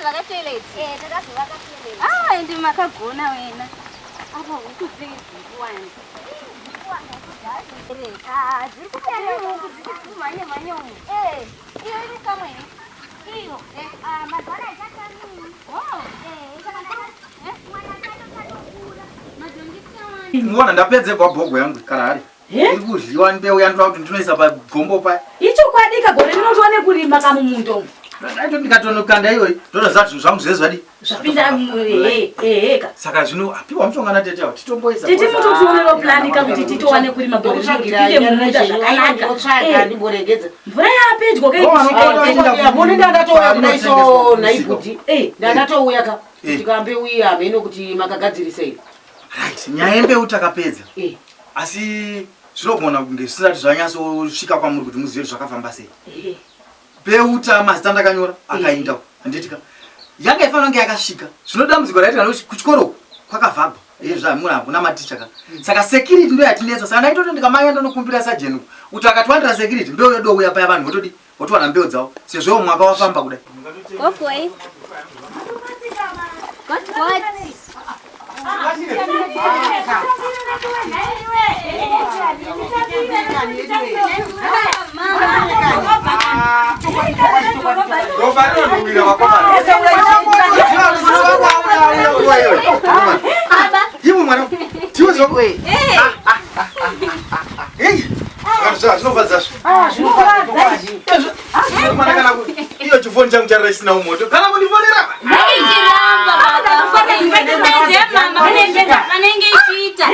Makazovaka toilet? Eh, takazovaka toilet. Ah, ende makagona wena. Apa huku dzinenge dziri kuwanda. Ah, dziri kuwanda huku dziri kumhanya mhanya umu. Eh, Iyo iri kamwe here? iyo. Eh. Ah, mazana ichakamii. Oh. Eh, Eh? mwana tacho tatokura. Madhongi tichawanda. Muona ndapedze bhogo yangu karahari. Iri kudyiwa mbeu yandoda kuti ndinoisa pagombo paya. Ichokwadi kagore rinotiwa nekurima kamumundo umu. Ndaito ndikatonokanda iyoyi ndotoziva zvinhu zvangu zvese zvadi. Zvapinda eheka. Saka zvino apiwa mushonga natete awo titomboisa. Titi mutotionerawo plani ka kuti titowane kurima gore rino kuti tipinde mumunda zvakanaka. Ndinotsvaga Eh, ndimboregedza. Mvura yapedyo Oh, anoona- Mune ndandatouya kuna iso naibhuti. Eh. Ndandatouya ka. Eh. Kuti kambe uye hameno kuti makagadzirisa here. Right, nyaya yembeu takapedza. Eh. Asi zvinogona kunge zvisati zvanyatsosvika kwamuri kuti muzive kuti zvakafamba sei. Mbeu mazita ndakanyora akaenda handitika. Yanga ifanira kunge yakasvika. Zvino dambudziko raitika ndekuti kuchikoro kwakavhagwa. Zvamuri hakuna maticha ka. Saka security ndo yatinetsa. Saka ndaitoti ndikamanya ndonokumbira sajeni kuti akatiwandira security mbeu yodouya paya vanhu votodi votowana mbeu dzavo sezvo mwaka wafamba kudai. Gogoi. God, God. Ropa rinonhuwira vakomana. Iwe mwana, tiwe zvako. Hey, zvinofadza zvo. Mwana kana iyo chifoni changu charira chisina umoto. Kana kundifonera. Mama, vanenge ichiita.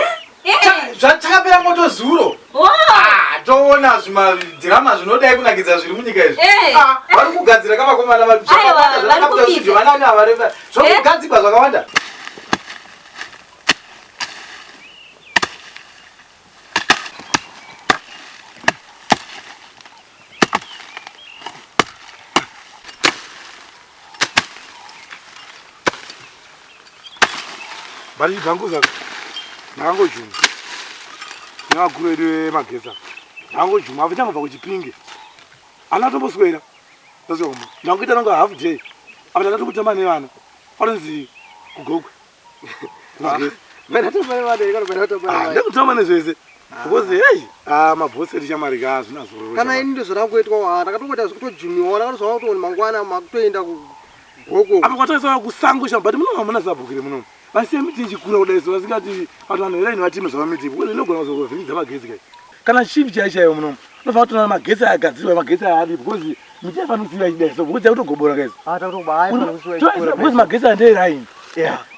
Chakapera moto zuro. Oh. Ah, toona zvimadhirama zvinodai kunakidza zviri munyika izvi. Eh. Ah, vari kugadzira kavakomana Aiwa, vari kubika. vanani avareva. Zvokugadzikwa zvakawanda. But ibhangu ndakangojuma nevakuru vedu vemagetsi apa ndakangojuma apo changobva kuchipinge ana tomboswera ndasvika kumba ndangoita nanga half day apa ndakatombotamba nevana panonzi kugogwe kumagetsi ndekutamba nezvese because hei ah, mabhosi edu chamari ka hazvina zororo Kana ini ndozvarangoitwa, ndakatongoita zvekutojumiwa, ndakatozoona kuti mangwana makutoenda kugoko. Apa kwataiswa kusango shamba but muno hamuna sabhukire muno vasiya miti ichikura kudai so vasingati vanhu vanhu veraini vatime zvava miti because inogona kuzovhiringidza magetsi kai kana chief chai chaiyo muno unofanira kutoona magetsi ayagadzirwa magetsi ayadi because miti haifaniri kusiiwa ichidai so because yakutogobora kaizvo because magetsi aya ndeeraini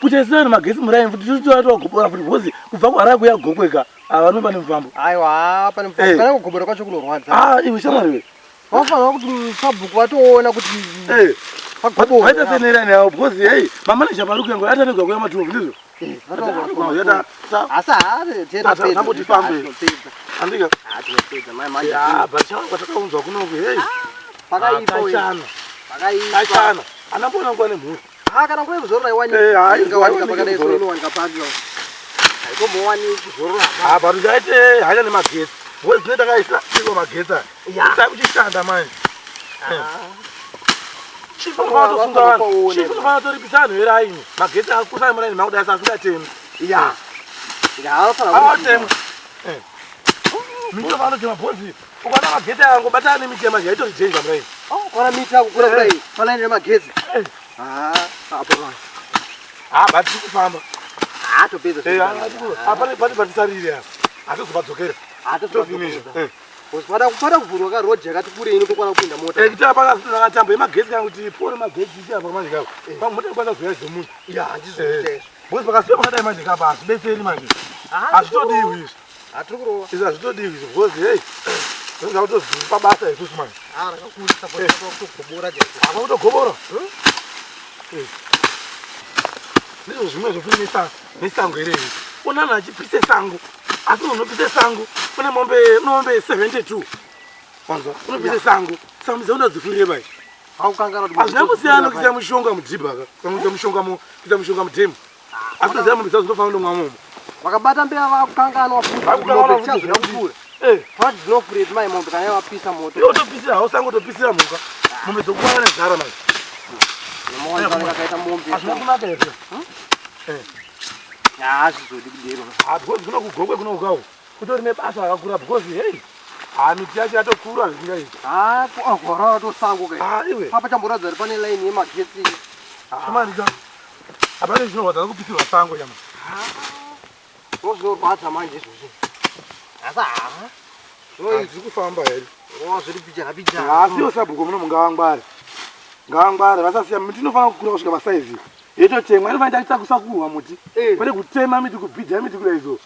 kuti aisina magetsi muraini futi totogobora futi because kubva kuharare kuya gokweka ava pane mufambo. Aiwa, pane mufambo. Kana kugobora kwacho kunorwadza. Ah, iwe shamwari we. Vafanira kuti sabhuku vatoona kuti Eh. pagobora. Vaita senerani yavo because hey, mamaneja vari kuyango atanegwa kuya matuo ndizvo. Asi haari Tamboti fambe. Andika. Tinopedza mai manje. Ya, but changu kwatakaunzwa kunoku hey. Pakaipa uyu. Kachana. Pakaipa. Kachana. Anambona nguva nemhuri. Ah, kana nguva yekuzorora iwani. Eh, hayi, Ingawanika iwani pakadai so kuzorora. inowanika papi. Haitombowanika kuzorora. Ah, but uchaite hanya nemagetsi. Because dzine takaisa iko magetsi aya. Ya. Saka uchishanda manje. Chief unofanira kutosunga vanhu. Chief unofanira kutoripisa vanhu veraini. Magetsi akusai muraini makudai asi asingatemi. Ya. Ya, anofanira Atemwe. Miti vanotema bhozi. Ukaona magetsi aya angobatana nemiti yamanje yaitori danger muraini. Oh, kwana miti yakukura kudai. Palaini remagetsi. Ah, apo manje. Ah, but tiri kufamba. Ah, topedza. Eh, ah, pane pane patisarire apa. Hatizopadzokera. Tofinisha. Eh. Pada pada kuvhurwa ka road yakati kure inotokwana kupinda mota. Eh, kuti apa akasitora yemagetsi kana kuti pore magetsi ichi apa manje kako. Pamwe mota inokwanisa kuzoya zvemunhu. Ya, handizvo chaizvo. Because pakasiya pakadai manje kapa hazvibetseri manje. Hazvitodiwi izvi. Hatiri kurova. Izvi hazvitodiwi izvi because hey, zvinhu zvakutozipa basa isusu manje. Ah, rakakurisa kutogobora chaizvo. Apa kutogobora. Eh. Ndizvo zvimwe zvofuti nesango here izvi. Una anhu achipise sango. Asi munhu unopise sango une mombe une mombe 72. Wanzwa? Unopise sango. Saka mombe dzaunodzifurire bai. Haukangana kuti Hazvina kusiyana kuisa mushonga mudhibha ka. Kana kuisa mushonga mu kuisa mushonga mudhemu. Asi toziva mombe dzavo dzinofanira kundomwa momo. Vakabata mbeya vakukanganwa futi. Vakukanganwa Mombe futi dzichazoda zvekuti- kupfura. Eh. Vati dzinofureti mai mombe kana yavapisa moto. Iwe utopisira hausango utopisira mhuka. Mombe dzokuwana nenzara manje. Nemawanzano akaita mombe. Hazvina kunaka here? Hazvizodi kudero. Ah, because kuno kugokwe kuno ukawo kutori nebasa rakakura because hey, ah miti yacho yatokura zvisingaiti. Ah, agora tosango kai. Ah, iwe. Papa chamboratidza kuti pane line yemagetsi. Shamarika. Hapana chinorwadza kupisirwa sango nyama. Ndozvinorwadza manje izvozvi. Asi haa. Hazvisi kufamba here? Zviri pijana pijana. Asi iwo sabhuku muno mungavangware. Ngavangware vasasiya miti inofanira kukura kusvika pasaizi. Yototemwa inofanira kuita kusakurwa muti. Kwete kutema miti kubhidha miti kudai so.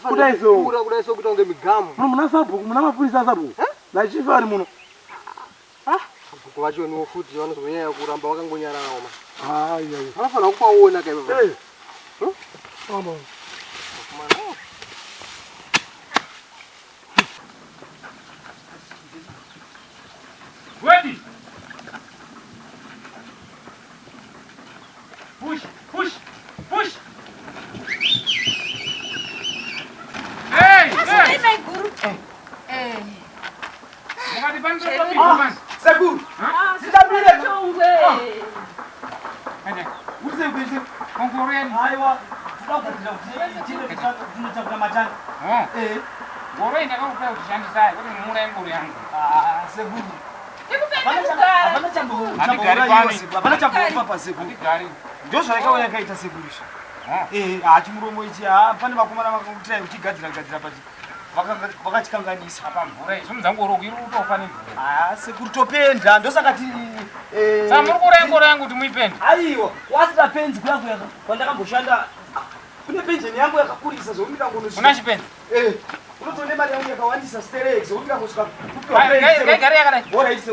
Kudai so. Kudai kudai so kuita kunge migamu. Muno muna sabhuku muna mapurisa sabhuku. Nachifu ari muno. Sabhuku vacho niwo futi vanozonyanya kuramba vakangonyararawo ma. Hayi hayi. Vanofanira kupaona kai baba. Eh. Mama. Ready. Push, push, push. Hey, hey. Maiguru. Eh. Mukati panotopiwa mani. Sekuru. Sitambire chongwe. Ende, Use kuise. kongoreni. Aiwa. Tinokudzira kuti tiende tinotakura matanga. Oh, Eh. ngoro iyi ndakakupai kuti shandisai kwete mura yengoro yangu. Ah, sekuru. Hapana Handigari pano. Hapana chambofa pa sekuru. Handigari. Ndozvaikauya yakaita sekuru izvi. Oh. Eh, ha chimuromo ichi ha pane vakomana vakakutirai kuchigadzira gadzira pachi vakachikanganisa. Apa mvura iyi, simudza ngoro iri kutofa nemvura. Ah, sekuru topenda ndosaka ti eh, Saka muri kuuraya ngoro yangu kuti muipende. Aiwa, wasina penzi kuya kuya kwandakamboshanda. Kune penjeni yangu yakakurisa zvokuti Una ndikangosvika. chipenzi. Eh, unotoone mari yangu yakawandisa sterek zvokuti ndikangosvika kupiwa Ngai- penzi. Ngaigare yakadai. Bora isi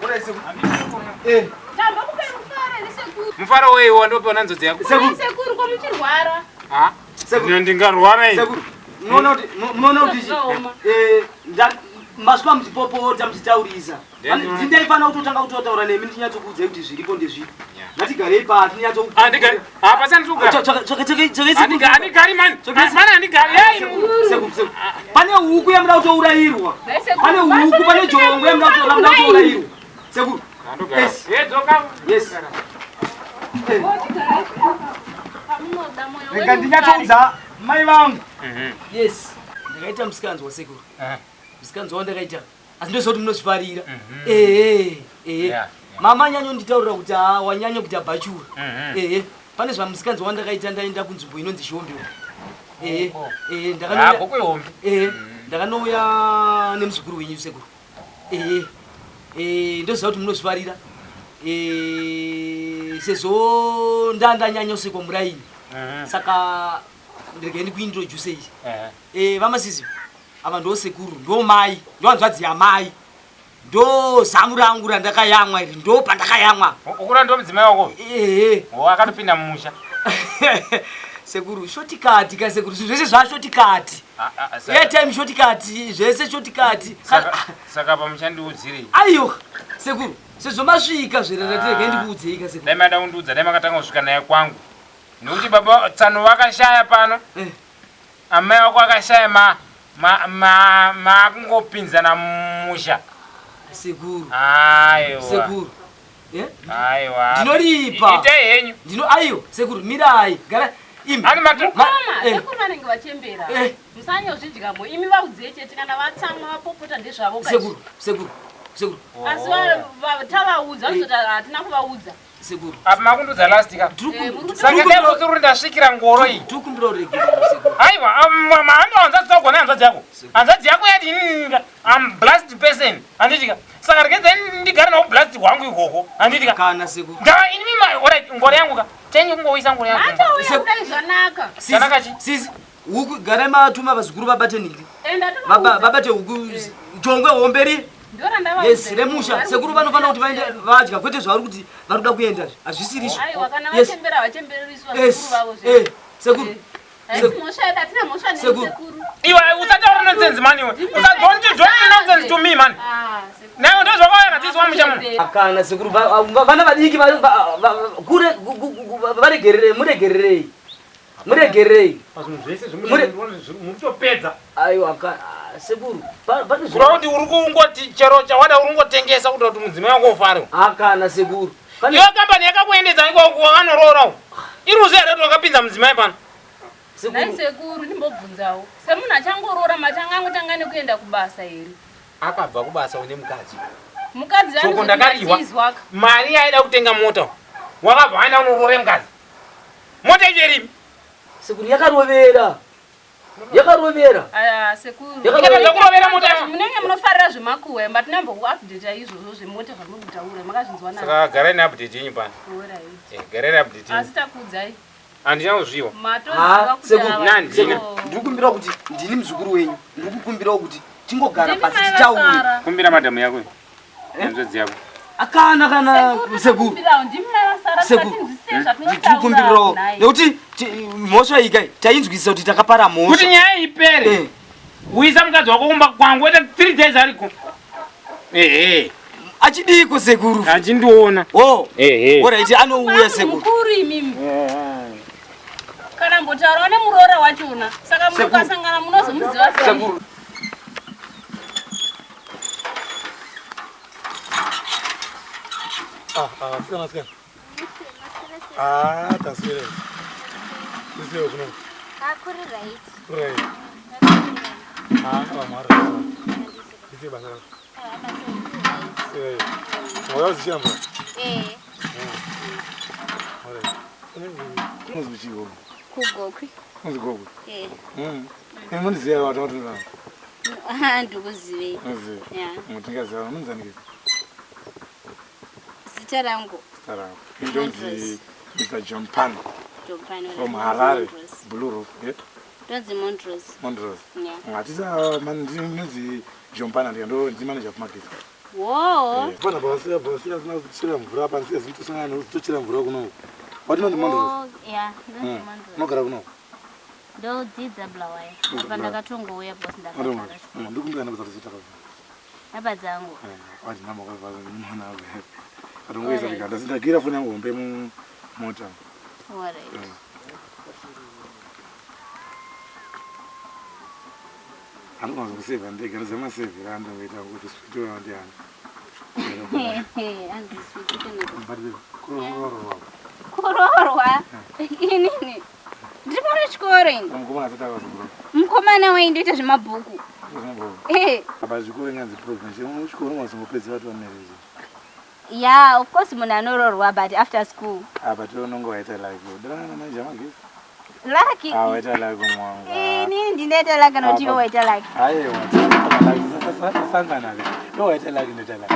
bora isi. Handisi ngoro yangu. Eh, Ndambokupai mufaro here sekuru? Mufaro wei wandopiwa nanzodzi yako? sekuru, Sekuru ko muchirwara. Ha? Sekuru. Ndingarwara iyi. sekuru. Munoona kuti munoona kuti Zvakaoma. eh nda masvika muchipopota muchitaurisa. Ndezvo. Ndaifanira kutotanga kutotaura nemi ndichinyatsokuudzai kuti zviripo ndezvipi. Yeah. Ngatigarei pasi ndinyatso Handigari. Apa sandikugara. Handigari mani. Mani handigari. Hey. Pane huku yamuda kutourayirwa. Pane huku, pane jongwe yamuda kutourayirwa. Sekuru. Handogara. Yes. Hey, dzoka. Yes. Pamunoda moyo Rega wenyu ndinyatsoudza mai vangu. Mhm. Yes. Ndakaita musikanzwa sekuru. Eh. Musikanzwa wandakaita. Asi ndoziva kuti munozvifarira. Mhm. Ehe. Ehe. Yeah, yeah. Mama anyanyonditaurira kuti ha wanyanya kuti abhachura. Mhm. Ehe. Pane zvamusikanzwa wandakaita ndaenda kunzvimbo inonzi Shombe. Ehe. Oh. Ehe, Ah, ndakanouya gokwe hombe. Ehe, ndakanouya nemuzukuru wenyu sekuru. Ehe. Eh, ndoziva kuti munozvifarira. Eh, sezvo ndandanyanya-sekwa muraini. Mhm. Saka ndirege ndikuintroduce iyi. Eh. Eh, vamasisi ava ndo sekuru, ndo mai, ndo hanzvadzi yamai. Ndo zamu rangu randakayamwa iri, ndo pandakayamwa. Ukura ndo mudzimai wako. Ehe. Oh, akatopinda mumusha. Sekuru, shortcut ka sekuru, zvinhu zvese zvashortcut. Ah, ah, saka- Airtime shortcut, zvese shortcut. Saka saka pamuchandiudzirei. Aiwa, sekuru, sezvo masvika zverera tirege ndikuudzei ka sekuru. Dai mada kundiudza dai makatanga kusvika naye kwangu. Nekuti baba tsano vakashaya pano. Eh. Amai vako akashaya ma ma ma makungopinzana mumusha. Sekuru, Aiwa. sekuru. Eh? Aiwa. Ndinoripa. Itai henyu. Ndino aiwa, sekuru, mirai. Gara imi. Ani matu Ma- Mama, eh, sekuru vanenge vachembera. Eh. Musanyozvidyamo. Imi vaudzei chete kana vatsamwa vapopota ndezvavo kaizvi. Sekuru, sekuru, sekuru, Asi tavaudza vanozoti hatina kuvaudza. sekuru. Apa makundiudza last ka. Tiri Eh, muri Saka dai kusiri ndasvikira ngoro iyi. tiri kumbira ruregerero sekuru. Aiwa, mahando hanzvadzi dzako nehanzvadzi yako. Hanzvadzi yako yati inini I'm blessed person. Handitika. Saka regedzai ndigare nawo blessed hwangu ikoko. Handitika. Kana sekuru. Ndava ini mima alright ngoro yangu ka. Chenyu kungoisa ngoro yangu. kumba. Atauya Sekuru. kudai zvanaka. Zvanaka chi? Sisi, huku garai matuma vazukuru vabate nhingi. Enda Vaba- tovaudza. Vabate huku jongwe hombe ri. Ndorandavaudza. Yes, remusha. Sekuru vanofanira kuti vaende vadya kwete zvavari kuti vari kuda kuenda hazvisiri izvo. Aiwa kana Yes. vachembera vachembereriswa Yes. sekuru vavo zve. Eh, sekuru. Eh. Haisi mhosva yedu, hatina mhosva nemi Sekuru. sekuru. Iwe usataura nonsense man iwe. Usa don't do nonsense to me man. Ah, sekuru. Nawe ndozvakauya katiiswa musha muno. Kana sekuru vana vadiki kure varegererei muregererei. Muregererei. Pazvinhu zvese Muri- murikutopedza. Aiwa sekuru. Pane Kureva kuti uri kungoti chero chawada uri kungotengesa kuita kuti mudzimai wako ufare. Akana sekuru. Iwe kambani yakakuendedza ikoko wakanoroora uko. Iri uziva here kuti wakapinza mudzimai pano? Nhai sekuru ndimbobvunzawo. Semunhu achangoroora machangangotanga nekuenda kubasa here? Akabva kubasa une mukadzi. Mukadzi Shoko ndakariwa. Mari yaida kutenga mota. Wakabva waenda unoroora mukadzi. Mota icho iripi? Sekuru yakarovera. Yakarovera. Ah, sekuru. Yakarovera mota yacho. Munenge munofarira zvemakuhwa but nambokuupdate izvozvo zvemota zvamuri kutaura makazvinzwa nani? Saka garai neupdate yenyu pano. Alright. Eh, garai neupdate yenyu. Asi takuudzai. Handina kuzviwa. Matoziva kuti ava- Nandina. Ndiri kukumbirawo kuti ndini muzukuru wenyu. Ndiri kukumbirawo kuti tingogara pasi titaure. Kumbira madhamu yako. Hanzvadzi yako. Akana kana sekuru. Kumbirawo ndimi mai vasara Sekuru. tinzwisise zvatinotaura. Ndiri kukumbirawo nhai. nekuti mhosva iyi kai tainzwisisa kuti takapara mhosva. Kuti nyaya ipere. Uisa mukadzi wako kumba kwangu woita 3 days ariko. Ehe. Achidiko sekuru? Achindiona. Oh. Ehe. Alright anouya sekuru. Mukuru imimi. Kana mbotaurawo nemuroora wachona. Saka Sekuru. mukasangana munozomuziva sei? Sekuru. Ah, ah, sikana sikana. Ah, taswera. Kusiyo kuno. Kuri right. Right. Ah, vamwari. Kusiyo basa rako. Eh. Wauya kuzichera mvura? Eh, Alright. Kunonzi kuchii kugokwe. Kunonzi gokwe. Eh. Imi mundiziva wati wati navo. Ndikuzivei. Muziva. Yeah. Mutingaziva munonzi Zita rangu Zita rako. Ndonzi Mr. John Pan Jompano. from Harare, Blue Roof. Yeah. Ndonzi Montrose. Montrose. Yeah. Hatisa ndinonzi John Pan andika ndo ndi manager of marketing. Wo. Pana basi basi asina kuchera mvura apa ndisiya zvinotosangana nekutochera mvura kuno. Wati nonzi Montrose. Oh, yeah, ndonzi Montrose. Unogara kuno. Ndodzidza Bulawayo. Apa ndakatongouya because ndakagara. Ndikumbira namba dzako dzataka. Namba dzangu. Wati namba kwava mwana wako. Atongoisa ndikanda sindagira foni yangu hombe mumota. Alright. Andikwanisa kusevha ndega ndozama sevhera andongoita kuti switi wayo ndiani. Anzi sweet kana But kuroorwa. kuroorwa. Inini. Ndiri mwana chikoro ini. Mukomana asati akazokura. Mukomana waindoita zvemabhuku. Eh. Apa zvikoro inganzi province. Chikoro unozongopedza wati wamarriage. Yeah, of course munhu anoroorwa but after school. Apa tiononga waita like. Dana na manje magesi. Lucky. Ah waita like mwangu. Ini ndinoita lucky kana kuti iwe waita lucky. Aiwa. Sangana ke. Iwe waita like ndoita like.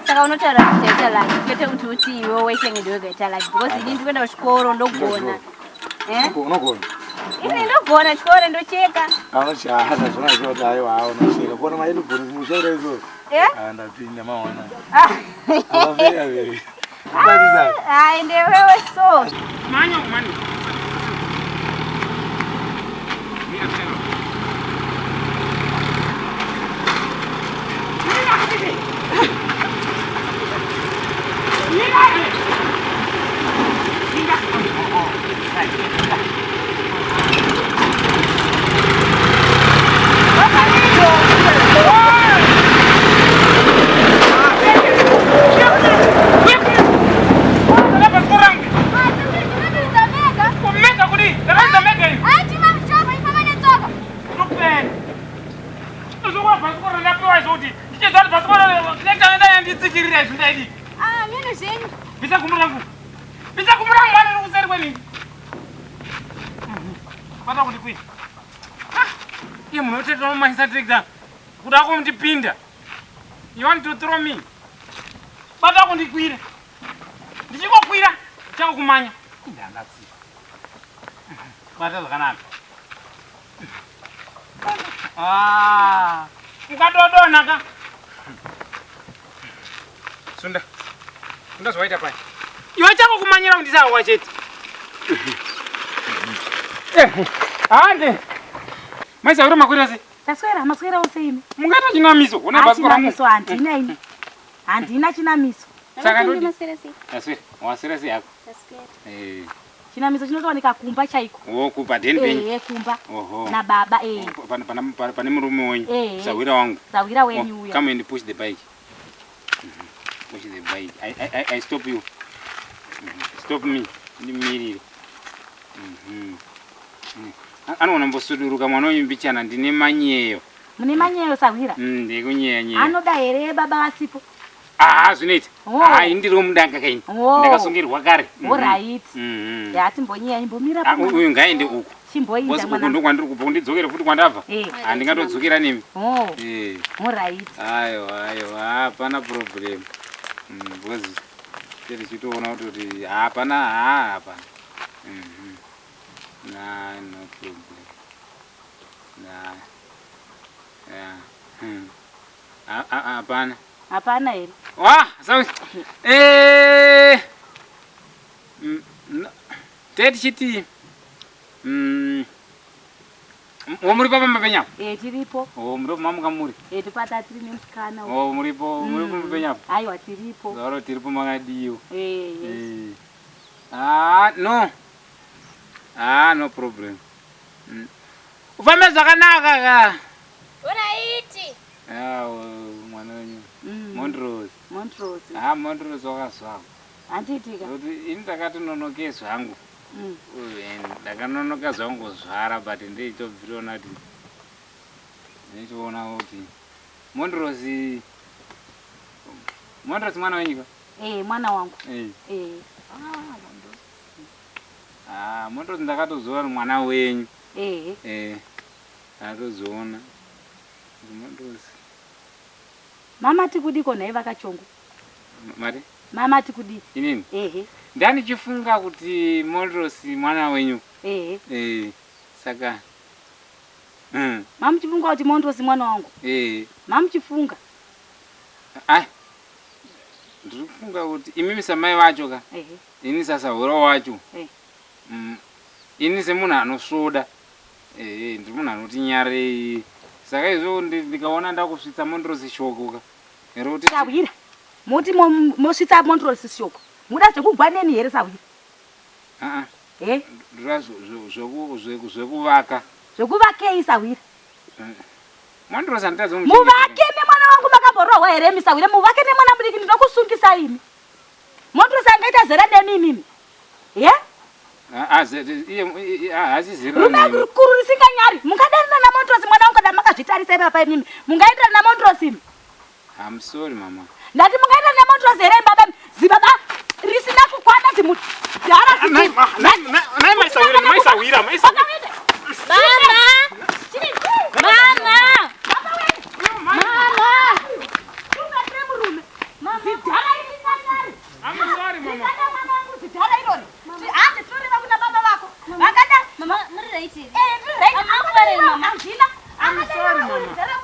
Saka unotaura kuti waita lucky kwete kuti uti iwe waita nge ndiwe waita lucky because ini ndikuenda kuchikoro ndogona. Eh? Unogona. Ini ndogona chikoro ndocheka. Anochaya zvona zvoti aiwa unocheka. Kuona maili bhoni mushaura izvo. Eh? Ah ndapinda maona. Ah. Avavera veri. Batisa. Ai ndewewe so. Manya manya. Kumega kudii? Ndakaridza mega ini. Ndozokwa bhasikoro ndapiwa izvo kuti ndichezwa kuti bhasikoro nditsikirira izvi ndaidii. Bvisa gumbo rangu. Bvisa gumbo rangu mwana riri kuseri kwenini. Bata kuti kwii. Iye munhu oteta umanyisa tractor. Kuda kundipinda. You want to throw me? Bata kundikwira. Ndichikokwira chakumanya. Ndandatsika. Bata zvakanaka. Ah, ukadodona ka. Sunda. Sunda zvawaita paya. Iwe chako kumanyira kundisawa chete. Hande. Maisa uri makwira sei? Taswera, maswera ose imi. Mungaita chinamiso, una bhasikoro rangu. Chinamiso handina ini. Handina chinamiso. Saka ndodi. Maswera sei? Taswera, waswera sei hako? Taswera. Eh, Chinamiso chinotowanika kumba chaiko. wo kupa deni penyu. Eh, kumba. Oho. Na baba eh. Pane murume wenyu. Eh. Sahwira wangu. Sahwira wenyu Oh, uya. Come and push the bike. Push the bike. I stop you. Stop me. Ndimirire. Anogona mbosuduruka mwana uyu mbichana ndine manyeyo. Mune manyeyo sahwira? Ndikunyeya nyeya. Anoda here baba vasipo? Ah, zvinoita. Oh. Ah, ini ndiri womudanga kaini. Oh. Ndakasungirwa kare. Alright. Mhm. Ya timbonyeya imbomira Ah, uyu ngaende uku. Chimboinda Because uku mwana. ndokwandiri kubva kundidzokere futi kwandabva. Eh. Handingatodzokera nemi. Oh. Eh. Alright. Aiwa, aiwa, hapana problem. Because tichitoona kuti hapana, hapana. Na, no problem. Na. Yeah. Hapana. Hapana here? Wah, sorry. Eh. No. Tetichiti. O muri papa mapenyapo? Eh, tiripo. O muri mamuka muri? Eh, topata tiri nemusikana. O muripo, muripo mapenyapo? Aiwa tiripo. Zaro tiripo makadiwo. Eh. Eh. Ah, no. Ah, no problem. Ufambe zvakanaka ka. Alright. Ah, mwana wenyu. Montrose. Montrose. Ah, Montrose wakazvakwa. Handiitika. Kuti ini ndakatononoke zvangu. Ndakanonoka zvangu kuzvara but ndichitobviriona kuti ndichiona kuti Montrose Montrose mwana wenyu ka? Eh, mwana wangu. Eh. Eh. Ah, Montrose ndakatozoona mwana wenyu. Eh. Eh. Ndakatozoona. Montrose. Mama tikudiko nhai vakachongo. Mari? Mama tikudii? Inini? Ehe. Ndanichifunga kuti Montrose mwana wenyu. Ehe. Eh, saka. Mamuchifunga kuti Montrose mwana wangu? Eh. Mamuchifunga? Ai. Ndiri kufunga kuti imimi samai vacho ka. Ehe. Ini sasahura wacho. Eh. Ini semunhu anosvoda. Eh, ndiri munhu anoti nyarei. Saka izvo ndikaona ndakusvitsa Montrose shoko ka. Here kuti Sahwira. Moti mosvitsa Montrose shoko. Muda zvekugwa neni here sahwira? Ah ah. Eh? Ndira zvekuvaka. Zvekuvakei sahwira? Montrose handitadzi Muvake nemwana wangu makamborohwa here imi sahwira? Muvake nemwana mudiki ndinokusungisa imi. Montrose angaita zera nemi imimi. Ye? Rume rukuru risinganyari. Mungadanana naMontrose mwana wangu kana makazvitarisa ipapa imimi. Mungaenderana naMontrose imi. I'm sorry mama. Ndati mungaenderana naMontrose here baba? Zibaba risina kukwana zimudhara Nai maisawira, maisawira, maisawira. Mama! Mama! Mama! Mama! Zidhara risinganyari. I'm sorry mama. Mwana wangu zidhara irori. Hande tinoreva kuna baba vako. Vakada Mama, muri right here. Eh, ndiri right. Mama, akuvarei, mama. Handina. I'm sorry mama.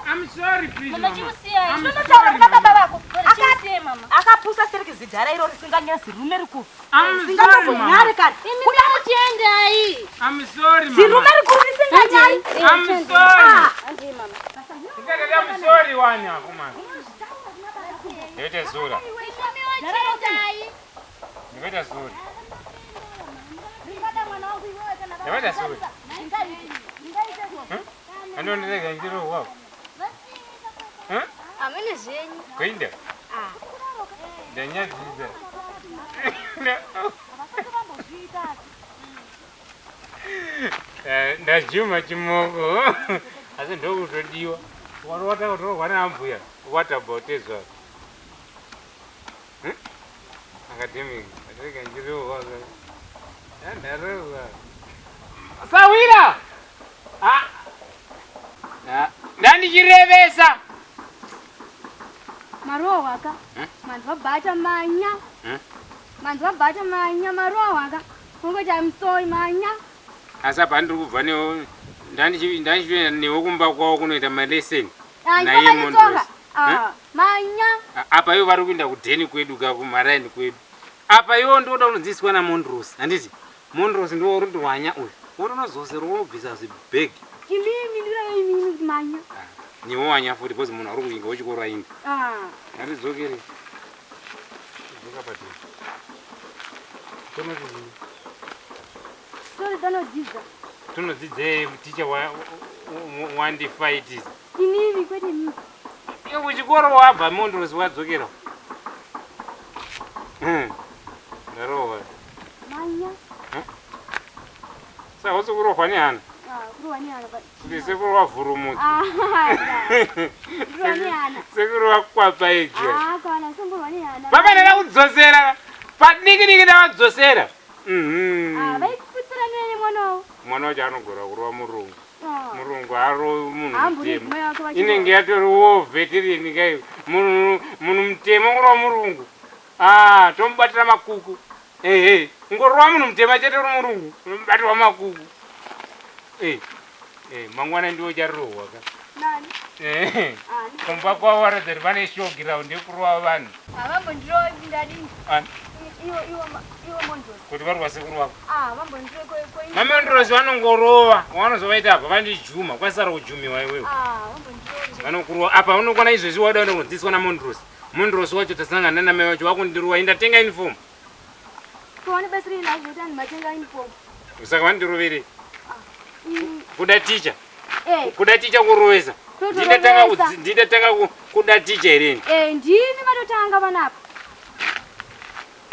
I'm sorry please Mama, mama. chimusiyai. I'm Tinotaura sorry kuna baba mama. vako. Chimusiyai mama. Akapusa sereke zidhara irori risinganyari zirume rikuru. I'm sorry mama. Risinganyari kani. Imi muchiendai. I'm sorry mama. Zirume rikuru risinganyari. I'm sorry. Handei mama. Ndikati I'm sorry wani akomana. Ndikuita zura. Imi muchiendai. Ndikuita zura. Ndikuita zura. Andondirega ndirohwa. Amene zvenyu. Kuinda. Ndanyadzidza. Ndajuma chimoko. Asi ndokutodiwa. Watakutorwa naambuya. What about ezva? Academic. Atirega ndirohwa. Ndarohwa. Sawira! Ah. Ndandichirevesa. Marohwa ka. Manzi vabata manya. Manzi vabata manya marohwa ka. Ungoti I'm sorry manya. Asi apa ndiri kubva newo ndandichitoenda newo kumba kwavo kunoita maleseni. Ah, Naiye ndikabata Montrose. tsoka. Ah, manya. Apa ivo vari kuenda kudheni kwedu ka kumaraini kwedu. Apa ivo ndoda kunodzidziswa naMontrose. Handiti? Montrose ndiwo uri wanya uyu. Wotonozosera wobvisa zvibhegi. Imimi ndiri imimi kuti manya. Niwo wanya futi because munhu ari kuinga wechikoro aindi. Ah. Ngatidzokere. Dzoka padheni. Tonodzidza. Sorry tanodzidza. Tonodzidzei ticha wandifaitisa. Imimi kwete imimi. Iwe kuchikoro wabva Montrose wadzokera. Ndarohwa. Saka usi kurohwa nehana? Ah, kurohwa nehana but Kuti sekuru wavhurumutsa. Ah, kurohwa nehana. Sekuru wakwapa ije. Ah, kana somborwa nehana. Baba ndada kudzosera. Padiki diki ndavadzosera. Mhm. Ah, vaikufutsira nene mwana wavo. Mwana wacho anogona kurova murungu. Ah. Murungu arovi munhu Haambori mutema. mai vake vachirova. Inenge yatori war veteran kai. Munhu munhu mutema kurova murungu. Ah, tomubatira makuku. Ehe, ngorova munhu mutema chete uri murungu. Unomubatirwa makuku. Eh. Eh, mangwana ndiwo ucharohwa ka. Nani? Eh. Ani? Kumba kwavo varatidza kuti vane showground yekurova vanhu. Havambondirovi ndadini. Ani? Iwo iwo iwo Mondrosi. Kuti varwa sekuru vako. Ah, vambondirovi ko ko. Mamondrosi vanongorova, vanozovaita apa vandijuma, kwasara kujumiwa iwewe. Ah, vambondirovi. Vanokurova apa unokwana izvezvi wada kuenda kunodzidziswa naMondrosi. Mondrosi wacho tasangana namai wacho vakundirowa, indatenga uniform. Kuone basi riri nazvo kuti anhu matenga uniform. Saka vandiroverei. Kuda ticha. Eh. Kuda ticha kurovesa. Ndindatanga Totorovesa. ndindatanga kuda ticha here ini? Eh, ndimi matotanga panapa.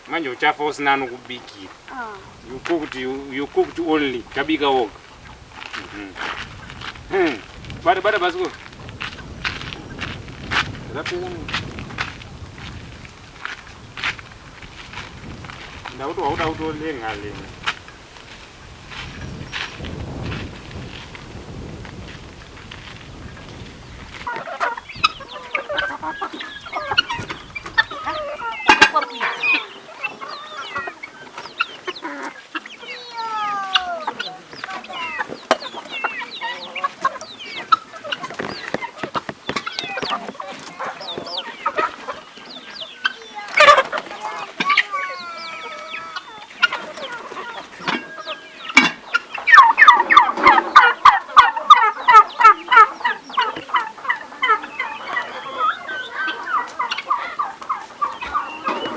Manje uchafa usina anokubikira. Ah. You cooked, you cooked only. Tabika woga. Mhm. Bata bata basi. Rapera. Ndakuti wauda kutolenga lenga.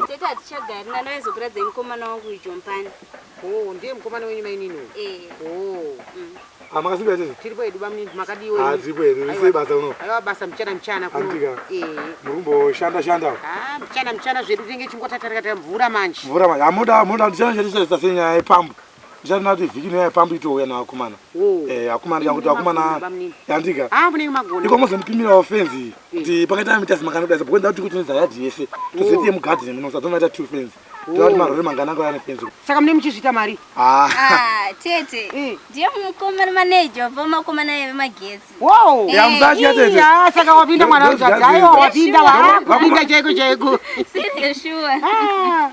Tete hatichagari ndandaizokuradzidzai mukomana wangu ijompani. Oh, ndiye mukomana wenyu mainini uyu? Eh. Oh. Ah, makasimba tete? Tiripo hedu bamunini makadiwa. Ah, tiripo hedu. Risei basa uno? Aiwa basa mchana mchana kuno. Andika. Eh. Muri kumboshanda shanda. Ah, mchana mchana zvedu tinenge chingotatarika mvura manje. Mvura manje. Amuda muda ndichana chete senyaya yepambu. Ndichana kuti vhiki ino yepambu itouya navakomana. Eh, akomana yangu kuti akomana. Bamunini. Yandika. Ah, munenge magona. Iko muzondipimirawo fenzi kuti pakaita mitasi mangani kudai because ndakuti kuti nezayadhi yese tozotiye mugadheni muno satomaita two fenzi. Toda kuti marori mangani angauya nefenzi. Saka mune muchizviita mari? Ah. Ah, tete. Ndiye mukomana manager wamakomana vemagetsi. Wow. Ya, musatya tete. Ya, saka wapinda mwana wangu. Aiwa wapinda wa. Kupinda chaiko chaiko. Serious sure.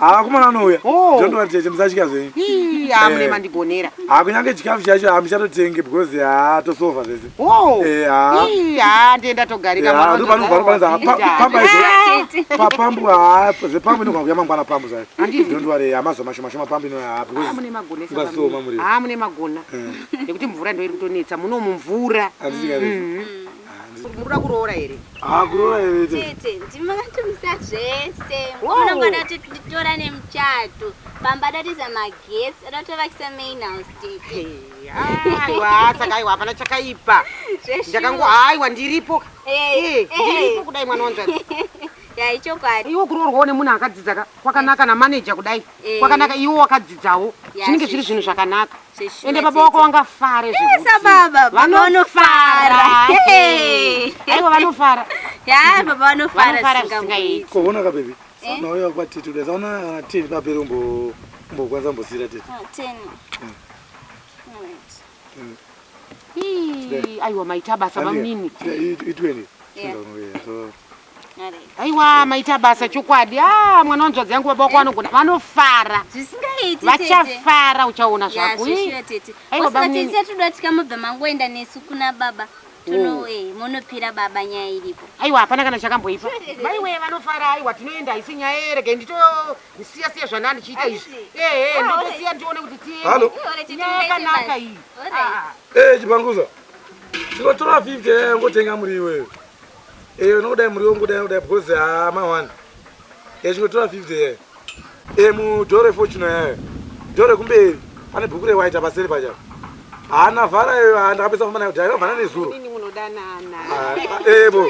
Ah, akomana anouya. Ndondova tete musatya zvenyu. Ii, ah, mune mandigonera. Ah, kunyange chikafu chacho hamuchatotenge because ah tosova zvese. Wow. Eh, ah. Ii, ah, ndienda togarika mwana Ya, wangu. pamba Ah. izvo. Papambu ah, zvepambu inogona kuuya mangwana pambu zvayo. Don't worry, hamazuva mashoma shoma pambu ino ah because Ah, mune magonesa. ungasoma bamunini. muriwo. Ah, mune magona. Nekuti mvura ndo iri kutonetsa muno mumvura. Handisika Mhm. Munoda kuroora here? Ah, kuroora here tete. Tete, ndimakatomisa zvese. Mukomana wangu adatitora nemuchato. Pamba adatiza magetsi, adatovakisa main house tete. Aiwa, saka aiwa hapana chakaipa. Ndakango aiwa ndiripo. Eh, ndiripo kudai mwana wanzvadzi. Ya, ichokwadi. Iwe kuroorwawo nemunhu akadzidza ka kwakanaka namaneja kudai. Eh. Kwakanaka iwe wakadzidzawo. Ya, Zvinenge zviri zvinhu zveshuwa. zvakanaka. Zveshuwa, Ende baba wako tete. wangafare Eh, sababa, baba vanofara. Hey. Aiwa vanofara. Ya, baba vanofara Vanofara zvisingaiti. Kuona ka baby. Eh? Nauya kwa tete kudai. Saona kana tete papere umbo umbokwanisa mbosira tete. Ah, ten. Mm. Alright. Ii, Aiwa maita basa bamunini. I20. Yeah. So Alright. Aiwa maita basa chokwadi. Ah, mwana wanzvadzi yangu baba wako vanogona vanofara. Zvisingaiti tete. Vachafara uchaona Ya, zvako. Ii. zveshuwa tete. Aiwa Osaka bamunini. tete toda tikamubva mangoenda nesu kuna baba. Tono Oh. eh munopira baba nyaya iripo. Aiwa hapana kana chakamboipa. Maiwe vanofara aiwa tinoenda haisi nyaya yerege nditosiya siya zvandanga ndichiita izvi. Eh, eh, nditosiya ndione kuti tiende. Halo. Nyaya yakanaka iyi. Eh, chipanguza. Tinotora 50 eh ngotenga muriwo iwe. Eh, unodai muriwo ngodai kudai because ah ma1. Eh, chinotora 50 eh. Eh, mudhore fortune eh. Dhore kumberi pane bhuku rewhite paseri pacha. Haana vhara iyo ndakapedza kufamba nayo kudhaya vhara nezuro. Nini munodanana. Ah, eh bo.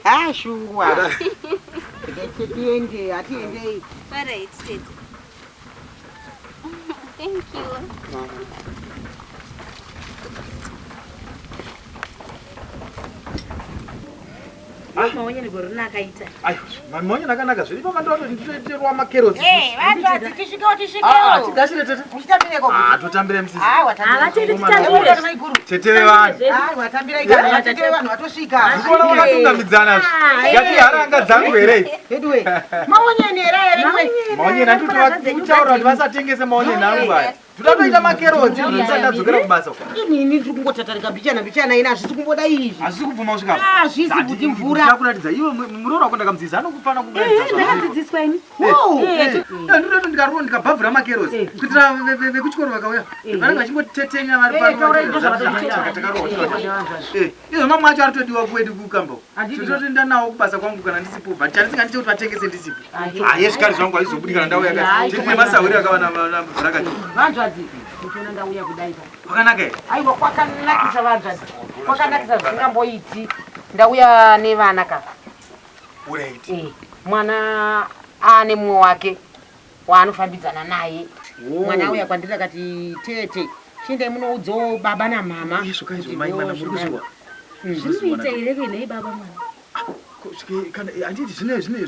Ah, shuwa. Rege tiende, hatiendei. Alright tete. Thank you. Maonyeni gore rino akaita. Aiwa, maonyeni akanaka zviri papa ndotoiterwa makerotsi. Eh, vantu adzi tisvikewo Ah, tisvikewo. tigashire tete. Muchitambireko. Ah, totambira msisi. Aiwa, tambira. Havatidi Komana. titambire. Maiguru. Tete vevanhu. Aiwa, tambirai kana vatete vevanhu vatosvika. Ndikuona vakatungamidzana zve. Ngati haranga dzangu here idzi. Veduwe. Maonyeni here aya veduwe? Maonyeni andikutaura kuti vasatengese maonyeni angu aya. Toda makerotsi ndisati ndadzokera kubasa. uko. Inini ndiri kungotatarika mbichana mbichana ina hazvisi kumboda izvi. Hazvisi kubvuma kusvika apa. Hazvisi kuti mvura. Ndakuratidza iwe muroora wako ndakamudzidzisa anokufana kukuratidza. Ndakadzidziswa ini. Ndinoto ndikaroora ndikabhavhura makerotsi kuitira vekuchikoro vakauya vanenge vachingotetenya vari Eh, taurai ndozvavatoita. pano. Izvo mamwe acho aritodiwa kwedu kukamba uko. Tinotoenda nawo kubasa kwangu kana ndisipo but chandisingandiite kuti vatengese ndisipo. Ah, yezvikari zvangu hazvizobudi kana ndauya kati. Tine masahwiri akava nabhurakati. Vanzvadzi, muchiona ndauya kudai pa. Kwakanaka here? Aiwa kwakanakisa vanzvadzi. Kwakanakisa zvisingamboiti. Ndauya nevana ka. Alright. Eh, mwana ane mumwe wake waanofambidzana naye. Mwana auya kwandiri akati tete chiendai munoudzawo baba namama. Izvo kaizvo kuti mai mwana ndo muri kuzviwa. Zvinoita here kuinei baba mwana? Handiti zvine zvine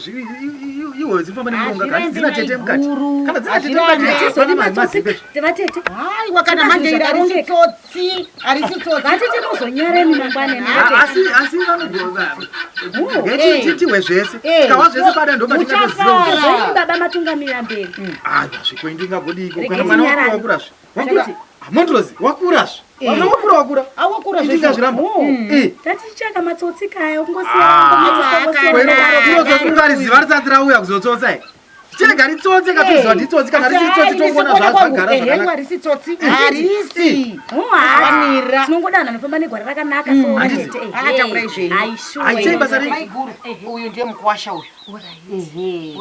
iwe dzinofamba nemuronga kana dzina tete mukati. Hazvirambi Kana dzina tete maiguru. mukati Hatizodi hapana matsotsi mazimbe. vatete. Aiwa kana manje iri harisi tsotsi, harisi tsotsi. Vatete muzonyareni mangwanani vatete. Asi asi vanogona. Eh. Titihwe zvese. Eh. Tikawa zvese pada ndo patingatoziva. Muchafara. Zvenyu baba matungamira mberi. Aiwa zvikwe ndingagodiko kana Regai mwana tinyarare. wakura wakura zve. Wakura. Mondrozi wakura zve. Mwana wakura wakura. Awakura Iti ngazviramba. Eh. Tatichaka matsotsi kaya Ah. kungosiya Inozosunga risati rauya kuzotsotsa here. Chirega ritsotse katoziva kuti itsotsi kana risi tsotsi tongoona zvazvagara zvakanaka. harisi tsotsi. Harisi. Amira. Tinongoda vanhu vanofamba negwara rakanaka so Handiti. vatete. Akataura izveni. Aitei basa rei? Maiguru, uyu ndiye mukuwasha uyu. Ehe.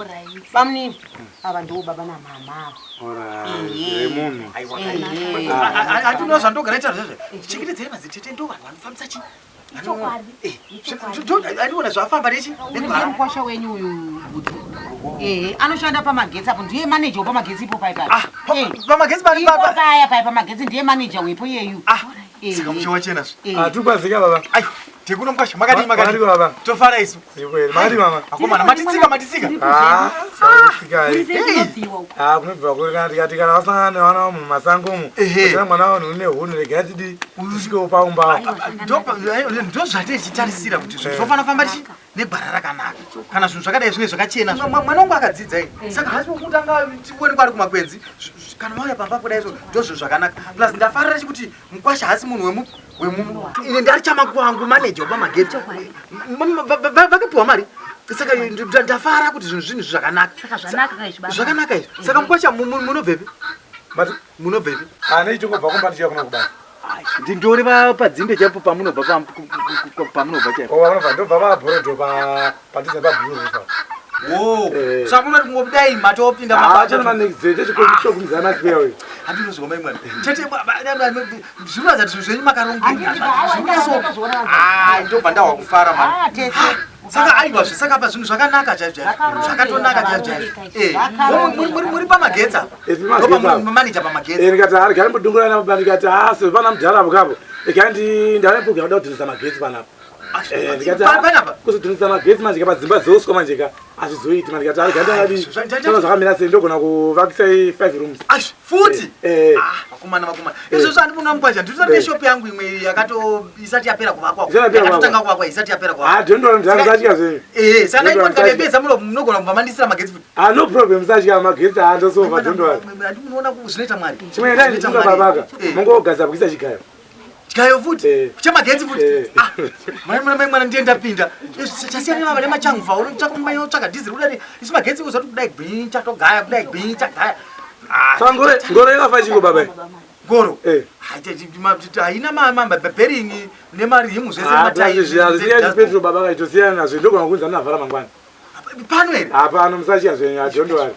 Bamuni, ava ndiwo baba namama. Remunhu. Hatinoa zvandogara ita zvezve. Chengetedzai madzitete ndo vanhu vanofambisa chi. Andiona zvafamba nechi. Uyu ndiye mukuwasha wenyu uyu Guti. Ehe, anoshanda pamagetsi apo ndiye manager wepamagetsi ipo pai pai. Ah, pamagetsi pari Ipo papa. paya pai pamagetsi ndiye manager wepo iyeyu. Ah, Ehe. saka musha wachena zve. Ehe. Hatikwazika baba. Aiwa, tekuno mukwasha makadii Makadii makadii. baba. Tofara isu. Zvipo here. Makadii mama. Akomana matitsika matitsika. Ah, sautsikai. Kunobviwa uko. Ah, kunobviwa kuri kana tikati kana wasangana nevana vamu mumasango umu. Ehe. Uchiona mwana wanhu une hunhu regai tidi tisvikewo paumba. Ndo zvatechitarisira kuti zvinhu zvofanira kufamba chi negwara rakanaka kana zvinhu zvakadai zvinge zvakachena. Mwana wangu akadzidza ini saka hasi wokutanga tionekwa ari kumakwenzi. Kana vauya pamba kudai so ndo zvinhu zvakanaka. Plus ndafarira chikuti mukwasha hasi munhu wemu wemuno. Ine ndari chamakwangu manager wepamagetsi. Vakapiwa mari saka ndafara kuti zvinhu zvinhu zvakanaka. Saka zvanaka kaizvi baba. Zvakanaka izvi. Saka mukwasha munobvepi? Mati Munobvepi? ane ichingobva kumba ndichiuya kuno kubasa. Ndindori padzinde chaipo pamunobva pamunobva chaipo. Oh, vanobva ndobva pabhorodho pa padhuze pablue roof. Wo, Eh. saka munoti kungobudai matopinda Ah, chana manext day chechikokumidzana maspeya uyu. Handinozwa mai mwana. Tete zvinoratidza kuti zvinhu zvenyu makarongeka. Zvinonyaso. Ah, ndobva ndahwa kufara mani. Ah, tete. Saka aiwa zve saka apa zvinhu zvakanaka chaizvo chaizvo. Zvakatonaka chaizvo chaizvo. Eh, muri pamagetsi apa. Eh, tiri pamagetsi apa. Ndopa manager pamagetsi. Eh, ndikati ah, regai mbodungurana baba ndikati ah, sezvo pana mudhara apo kapo. Regai ndi ndaone program kuda kudhonesa magetsi panapa. Eh, ndikati ah, Panapa. kuzodhonesa magetsi manje ka padzimba dzeuswa manje ka hazvizoiti manje ndikati ah, regai ndangadi Zva- zvakamira sei ndogona kuvakisa 5 rooms. Ash, futi. Eh. Ah, vakomana vakomana. Izvozvo handimuna mukwasha. Ndinotora neshop yangu imwe yakato isati yapera kuvakwa. Isati yapera kuvakwa. Yakatotanga kuvakwa isati yapera kuvakwa. Ah, don't worry, ndakatya zvenyu. Eh, saka Don't worry, ndikadepedza munogona kubva mandisira magetsi futi. Ah, no problem, musatya magetsi ah, ndosova, don't worry. Handikunoona zvinoita Mwari. Chimwe ndai Zvinoita ndifunga Mwari. babaka. Eh. Mongogadzira kuisa chigayo. Chigayo futi. Eh. Chemagetsi futi. Eh. Ah, mai mwana mai mwana ndiye ndapinda. Izvi chasiyana nevava nemachangubva unotsvaka mai unotsvaka dhiziri kudai. Isu magetsi uzati kudai gwinyi chatogaya kudai gwinyi chagaya. Ah, Saka ngoro ngoro yakafa chiko baba. Ngoro. Eh. Haina mabheringi nemarimu zvese Ah, nematayi. zviya petro baba kaitosiyana nazvo ndogona kunzi anavhara mangwana. Pano here? Hapano musatya zvenyu, ah, don't worry.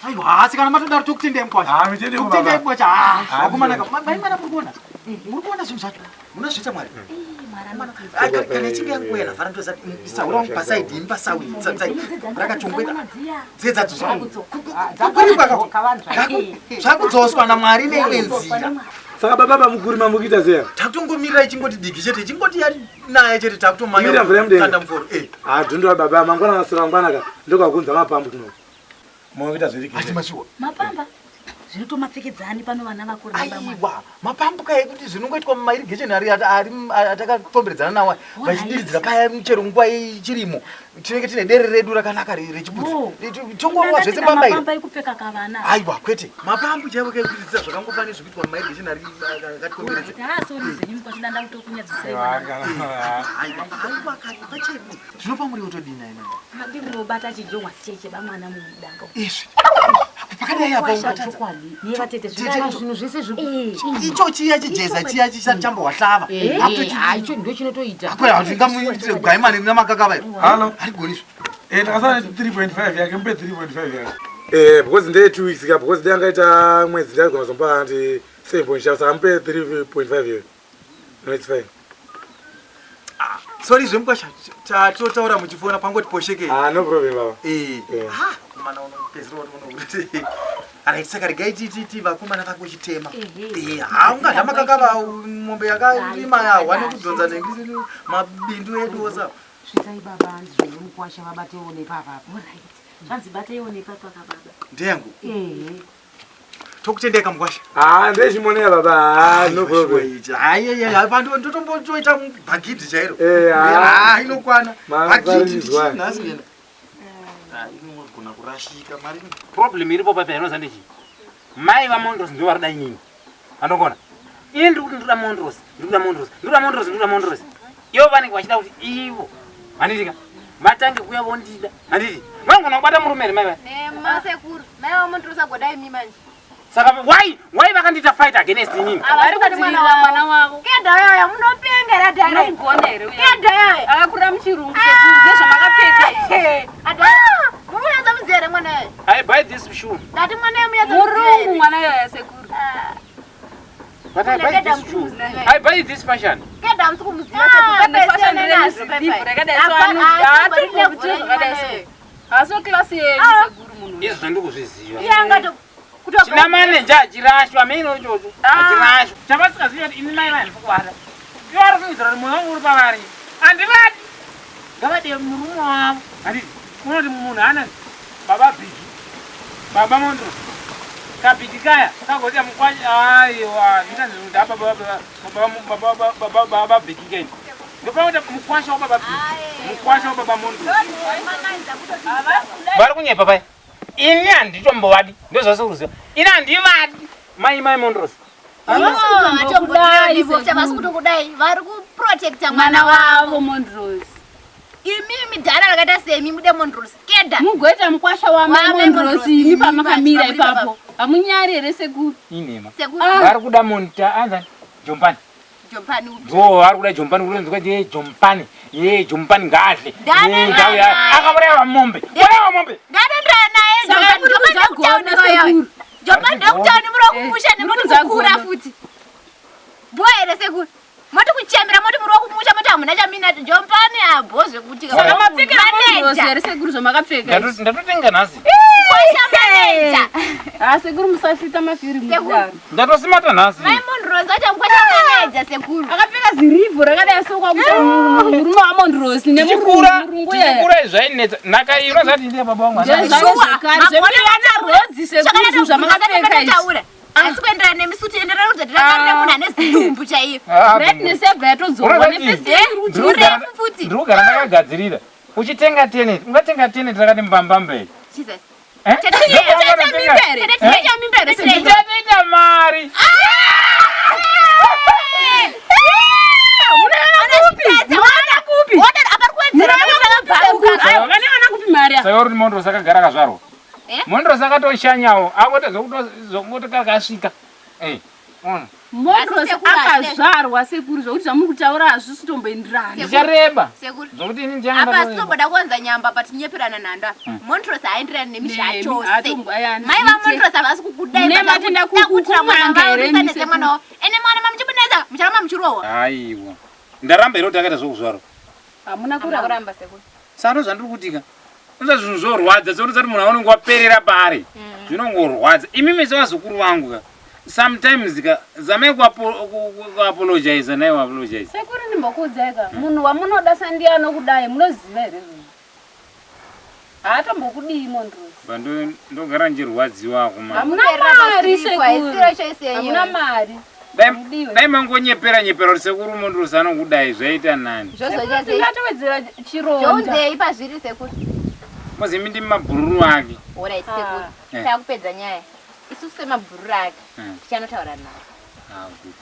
Aiwa, asi kana matodaro tokutendai mukwasha. Ah, mitende Tokutendai baba. mukwasha. Ah, Ah, vakomana ka. Mai mwana muri kuona? Muri kuona zvinhu zvacho? Munozviita Mwari. Ah, Kana ichinge yanguva yanavhara ndozati saura wangu pasaidi imi pasawi rakachongweka dzedzadzoswa zvakudzoswa namwari neimwe nzira. Saka baba bamukuru mamukuita sei? Takutongomirira ichingoti diki chete, ichingoti yanaya chete takutomanya. Mira mvura yemudenga. Kanda muforo. Eh. Ah, dhundura baba mangwana masura mangwana ka ndokakunza mapambu kuno. Makuita zviri Ati mashuwa. Mapamba zvinotomapfekedzani pano vana vakura Aiwa, mapambuka ekuti zvinongoitwa mumairrigation ari ari atakakomberedzana nawo aya, vachidiridzira paya chero nguva yechirimo tinenge tine dere redu rakanaka rechibudzi. Oh. Tongorova zvese pamba iri. Mapamba ekupfeka kavana. Aiwa, kwete. Mapambu chaivo kekudzidzisa zvakangofanira zvekuitwa mumairrigation ari akatikomberedza. Taasori zvenyu mukwasha danda kutokunyadzisei. Aiwa, aiwa kani pachedu. Zvinopa muriwo todini aina? Ndinobata chijongwa cheche bamwana mudanga. Izvi. Pakadai apa ungatadza. Nevatete Tete, zvinhu zvese Icho chiya chijeza chiya chisati chambowahlava. icho ndo chinotoita Akwera hatingamuitire gwaimani rina makakava iro. Halo. Harigoni izvo. Eh, ndakasara ne 3.5 yake, mupe 3.5 yake. Eh, because ndeye 2 weeks ka, because ndangaita mwedzi ndagona zompa andi 7.5 saka mupe 3.5 iyoyo. No, it's fine. Sorry zvemukwasha tatotaura muchifona pangoti poshekei. Ah, no problem baba. Eh. Eh. Ah, komana unopedzisira watoona kuti Alright, saka regai titi vakomana vako chitema. Eh, ha ungadya makakava mombe yakarima yahwa nekudhonza nengisi mabindu edu osa. Svitai baba hanzi zvinhu mukwasha vabatewo nepapapa. Zvanzi bateiwo nepapa ka baba. Ndeyangu. Ehe. Tokutendeka mukwasha. Ah, ndechimoneya baba. Ah, no problem. Hayi, hayi, pandu ndotombotoita bhagidhi chairo. Eh, ah. Ah, inokwana. Bhagidhi Mazarinzwa. nhasi nena. Ah, inogona kurashika mari. Problem iripo papa inoza ndechi. Mai vaMondros ndivo vari kuda inini. Andogona. Ini ndiri kuti ndinoda Mondros, ndinoda Mondros, ndinoda Mondros, ndinoda Mondros. Ivo vanenge vachida kuti ivo. Handiti ka? Vatange kuuya vondida. Handiti? Vanogona kubata murume here mai vaya? Nema sekuru. Mai vaMondros agodai imi manje. Saka why why vakandiita fight against inini? Vari kudzivirira mwana wavo. Keda yoyo munopengera dhara. Munogona here uya? Keda yoyo. Akakura muchirungu sekuru nezvamakapfeka izvi. Adara. Muri kunyaza muziya here mwana yoyo? I buy this shoe. Ndati mwana yoyo munyaza muziya Murungu here? mwana yoyo sekuru. But I buy this shoe. I buy this fashion. Keda musi kumuziva Ah, sekuru. nefashion Pepe nazvo remizivhu pepe. rakadai so Apa- ano- haatombori haatombori level kuti renyu zvakadai mwana so. yoyo. Haasi klasi yenyu sekuru munhu. Izvi zvandikuzviziva. Iye angato China manager achirashwa mino ichocho. Achirashwa. Chavasingazivi kuti ini mai vanhu kuvada. Ivo vari kuidzira kuti moyo wangu uri pavari. Handivadi. Ngavade murume wavo. Handiti. Unoti munhu ana baba Biggie. Baba Mondro. Kabhigi kaya kagoita mukwasha aiwa ndinazvo kuti baba baba baba baba baba baba Biggie kai. Ndopakuti mukwasha wa baba Biggie. Mukwasha wa baba Mondro. Vari kunyepa paya. Ini handitombovadi. Ndozvasikuziva. Ini handivadi. Mai mai Mondros. Havasi kutokudai vari kuprotecta Mwana mwana wavo wavo Mondros. Imimi dhara rakaita semi mude Mondros. Keda. Mugoita mukwasha wamai Wamai Mondros Mondros, imi imi pamakamira pamuri ipapo. Hamunyari here sekuru? Inhema. Sekuru. Vari kuda monta anzani Jompani. Jompani upi? Ndo vari kuda Jompani kuronzwa kuti ye Jompani. Ye Jompani ngaadle. Ndane Ye ngauya. naye. Akauraya mombe. Uraya mombe. Ndanenderana naye Saka Jompani. muri Jompani kunzwa ndekutauni godo, koyoyo. sekuru. Jompani ndekutauni muri wokumusha Eh, nekuti muri kunzwa kukura godo. futi. Bho here sekuru. Moti kuchembera moti muri wokumusha moti hamuna chaminacho. Jompani abho zvekuti. Saka mapfekera Mondros here sekuru zvamakapfeka izvi? Ndatotenga nhasi. Mukwasha manager. Ah sekuru musafita mafiri mudaro. Ndatosimata nhasi. Mai Mondros acha mukwasha manager sekuru. Akapfeka zirivhu rakadai so kwakuita murume waMondros nemurungu yeye. Tichikura izvi zvainetsa. Nhaka iyi unozati ndiye baba vangu. Ndezvakare zvemuvana rodzi sekuru zvinhu zvamakapfeka izvi. Asi kuenderana nemisuti enderana kuti ndirakarire munhu ane zidumbu chaiyo. Ah, Brightness yabva yatodzorwa Unozati nefesi yenyu iri Urefu futi. Ndiri kugara ndakagadzirira. Uchitenga tenet, ungatenga tenet rakati mbambambe. Jesus. Eh? Tete Ndopaunotenga- Tete Eh? mimba here sekuru? Ndichatoita mari. Saka uri Mondros akagara akazvarwa. Eh? Mondros akatoshanyawo, akota zvokuti kakasvika. Eh. Ona. Mondros Asi sekuru akazvarwa sekuru zvokuti zvamuri kutaura hazvisi kutomboenderana. Ndichareba. Sekuru. Zvokuti ini ndiyanga Apa ndatoreba. sitomboda kuwanza nyamba pa tinyeperana nanda. Montrose haaenderani nemi Nemi, zvachose. haatombo- aya, Mai handiti. vaMontrose havasi kukudai. Mune matenda kukutira mwana kukunanga wavo here imi musanetse sekuru? mwana wavo. Ene mwana mamuchibonesa mucharamba muchirohwa. Aiwa. Ndaramba here kuti akaita zvokuzvarwa. Hamuna kuramba sekuru. Saka zvandiri kutika. Unoza zvinhu zvorwadza sekuti munhu aunenge waperera paari. Zvinongorwadza. Imimi sevazukuru vangu ka. Sometimes ka zamai kuapologize naye uapologize. Sekuru ndimbokuudzai ka munhu wamunoda sandiye anokudai munoziva here izvozvo? Haatombokudii Mondrosi. Ba ndogara ndichirwadziwa akomana. Hamuna mari sekuru. Hamuna mari. Dai mangonyepera nyepera kuti sekuru Mondrosi anokudai zvaita nani. Tingatowedzera chironda. Zvounzei pazviri sekuru. Mozi imi ndimi mabhururu ake. Alright sekuru. Eh. Takupedza nyaya. Isusu semabhururu ake tichanotaura naye. Ah, good.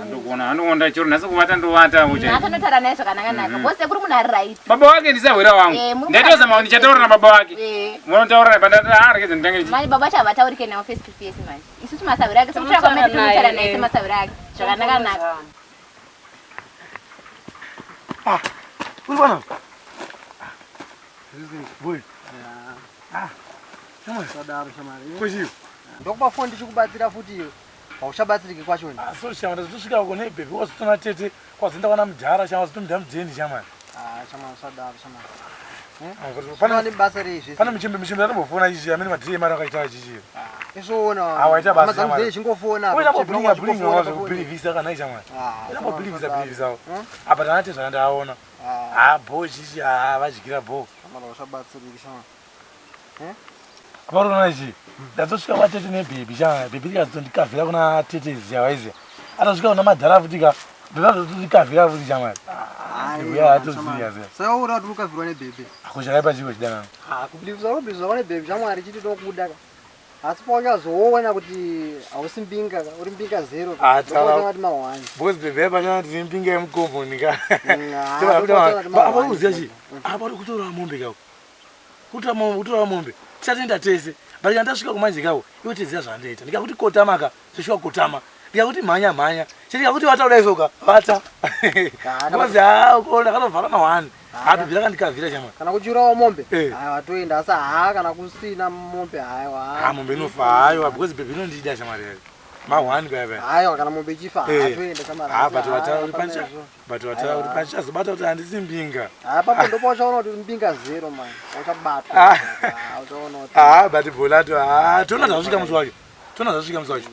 Andikuona andikuona chero nhasi kuvata ndovata ucha. Nhasi anotaura naye zvakanaka naka. Because sekuru munhu ari right. Baba wake ndisahwira wangu. Eh, muri Ndaitozama kuti ndichataura nababa wake. Eh. Munotaura naye pandati ah regedza nditange. Manje baba vacho havataurike navo face to face manje. Isusu masahwira ake sekutaura kwamai tinotaura naye semasahwira ake zvakanaka naka. Ah, uri bana. Boy. Ah. Sadaro shamari. Kuchiyo. Ndokupa foni ndichikubatsira futi iyo. Hauchabatsiriki kwacho ni. Ah, sorry shamari, ndazotosvika uko nei baby, wazotona tete, kwazoenda kwana mudhara shamari, wazotomudha mudheni shamari. Ah, shamari usadaro shamari. Pane Pane basa rei zvese. Pane muchimbi muchimbi atombofona chichi, amene madhiri emari akaita chichi. Izvoona. Ah, waita basa Hama dzangu shamari. dzei chingofona apa. Uita Chibva blinga blinga wachingofona wazvo pafoni. kubhilivhisa kana shamari. Ah, Ita shamari, bhilivhisa usadaro. bhilivhisa. Apa tana tezvana ndaona. Ah, bo chichi, ah vadyira bo. Shamari usabatsiriki shamari. Eh? Aparona ichi. Ndazosvika kwatete nebhebhi shamari, bhebhi rikazotondikavhira kuna tete ziya waiziya. Atosvika kuna madhara futi ka, bhebhi azotondikavhira futi shamari. Bhebhi atoziya ziya. Saka uri kuti ukavhirwa nebhebhi. Akuchakaipa chiko chidanano. Ah, kubhilivhisa unobhilivhisa kwa nebhebhi shamwari chiti tokuda ka. Asi pauchazoona kuti hausi mbinga ka, uri mbinga zero. Ah, taura. Kuti mahwani. Because bhebhi yapachana tine mbinga yemukomboni ka. ah, ndopachaona Apa uziya chi? Apa uri kutora mombe kako. Kutora mombe, kutora mombe. Tichatoenda tese. But kana tasvika kumanje kako, iwe teziya zvandoita. Ndikakuti kotama ka, zveshuwa kotama. Ndikakuti mhanya mhanya. Chete ndikakuti vata kudai soka, vata. Because ah, uko ndakatovhara mahwani. Ah, bhebhi rakandikavhira shamwari. Kana kuchiurawa mombe. Eh. Aiwa toenda asi haa kana kusina mombe haiwa. Ah, mombe inofa hayo because bhebhi inondida shamwari yake. Mahwani paya paya. Haiwa kana mombe ichifa haa Eh. toenda shamwari. Ah, Asi but haa, vataura kuti hapana pancha izvo. but vataura kuti panchazobata kuti handisi mbinga. Haa papo ndopauchaona kuti mbinga zero mani. Uchabatwa. Ah. Ah, uchaona kuti. Ah, but bolato ah, toona zvasvika musi wacho. Toona zvasvika musi wacho.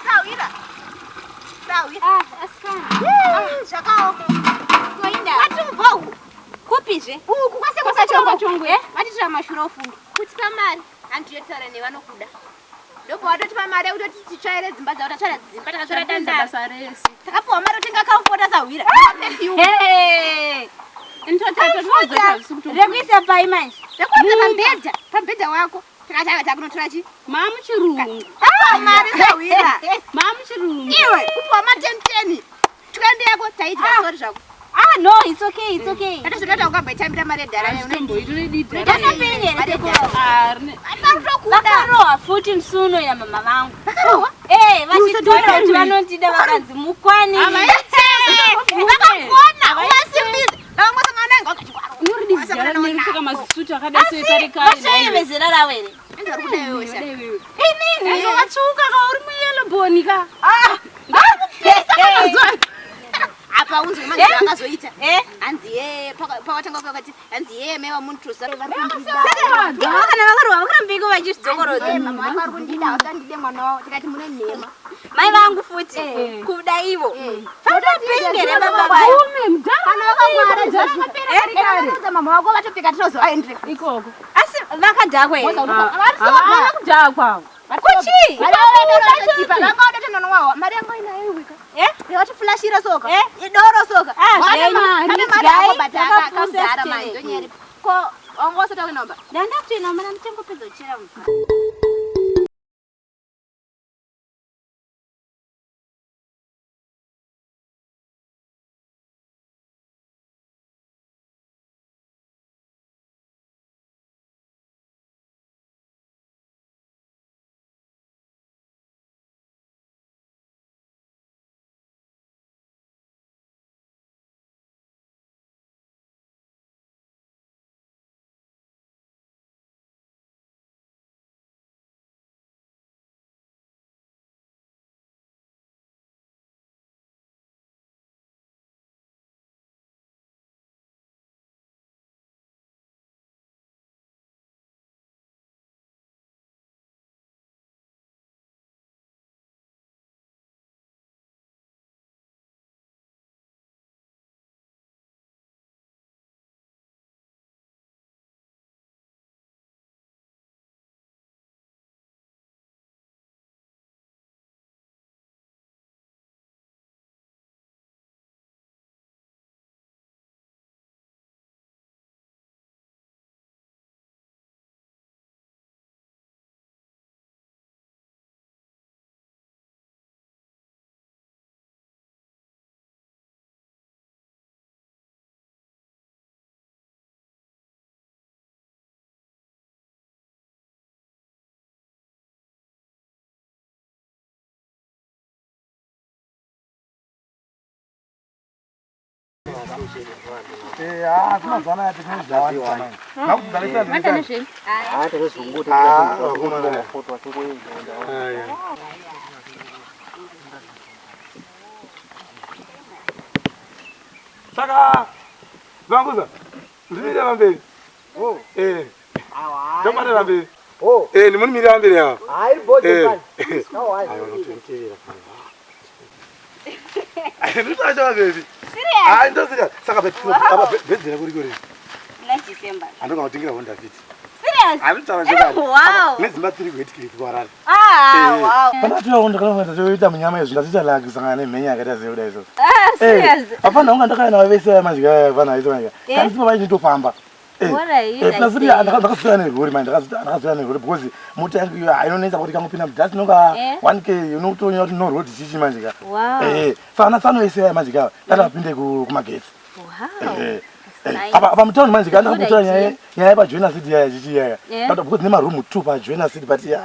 Sawira. Sawira. Ah, asikana. Zvakaoma. Toinda. Watubva uku. Kupizve? Uku kwasekuru Kachongo. Vatitora mashura ofunga. Kutipa mari handiyotaura nevanokuda. Ndopawatotipa mari yekutoti titsvaire dzimba dzavo tatsvaira dzimba takatsvaira Tapedza dandaro. basa rese. Takapiwa mari otenga kamfota sahwira. Hey! Rekuisa pai manje? Rekuisa pambedha, pambedha wako. Takatanga takunotora chi? Mamuchirungu. Tapiwa mari sahwira. Mamuchirungu. Iwe kupiwa ma 10 10. Twende yako taidya sorry zvako. Ah no, it's okay, it's okay. Tatozvinoita ukamboitambira mari yedhara. Vakarohwa futi musi uno mama vangu. Vakarohwa? Eh, vachitora kuti vanondida vakanzi mukwani. Vakakona, uvasimbise. Vakangosangana naye Unopfeka mazisuti akadai seekare kare. Vachaivezera ravo here? Inini watsvuka ka uri muyellow bone ka. Apa unzwe manje zvavakazoita. Hanzi ye pakatanga pakati hanzi ye mai vamuntusa. Ivo kana vakarohwa vakarambiko vachizvidzokorodza. Mama vako vari kundida vasandide mwana wavo tikati mune nhema. Mai vangu futi kuda ivo. Vanopengere baba vayo. Kana vakangwara zvakapera kare kare. Mama vako vatopfeka tinozovaendere ikoko. Asi vakadhakwa here? Havana kudhakwa. Kuchii? Vanga mari yangu inayo iwika. Vachiflashira soka. Idoro soka. Ah, Wane zvenyu. mari Idyai, yako but takapusa akamudhara sitereki. manje ndonyeri. Ko wanga usati wakunomba? Ndanda kutoenda mana muchangopedza kuchera mvura. Eh, asi mazuva anaya technology yawandisa manje. Makubva Maita nezvenyu. Ah, takazongoita Ah, vakomana. foto achingoenda. Saka vanguza ndimire pamberi. Eh. Ndobata pamberi. Eh, ndimunimire pamberi apa. Hayi body Eh. manje. No, hayi. Aiwa, unotomuteerera pano. Ndinotaura baby. Serious? Ah, ndosika. Saka apa bhedzera kuri kuri. Muna December. Andonga kutengera Honda Fit. Serious? Anditaura chokwadi. Wow. Nedzimba tiri kuHeadcliff kuHarare. Ah, wow. Pana tinoona kana ndatoita munyama izvi ndatoita lucky kusangana nemhenya yakaita sei kudai so. Ah, serious? Hapana unga ndakauya navo vese vaya madya aya hapana vese madya. Eh? Kana sipo vachitofamba. Eh. Alright, Eh, I plus see. ndakazouya nerori manje ndakazouya nerori because mota yangu iyo inonetsa kuti ikangopinda mudhasi inonga Eh? 1k unotoona kuti no road chichi manje ka. Wow. Eh, saka tsano ese aya manje ka ndakapinde kumagetsi. Wow. Eh, That's nice. apa apa mutauni manje ka Good ndakakutora idea. nyaya nyaya yepajoina city yaya chichi yaya. Eh. Ndatoda because nemaroom 2 pajoina city but ya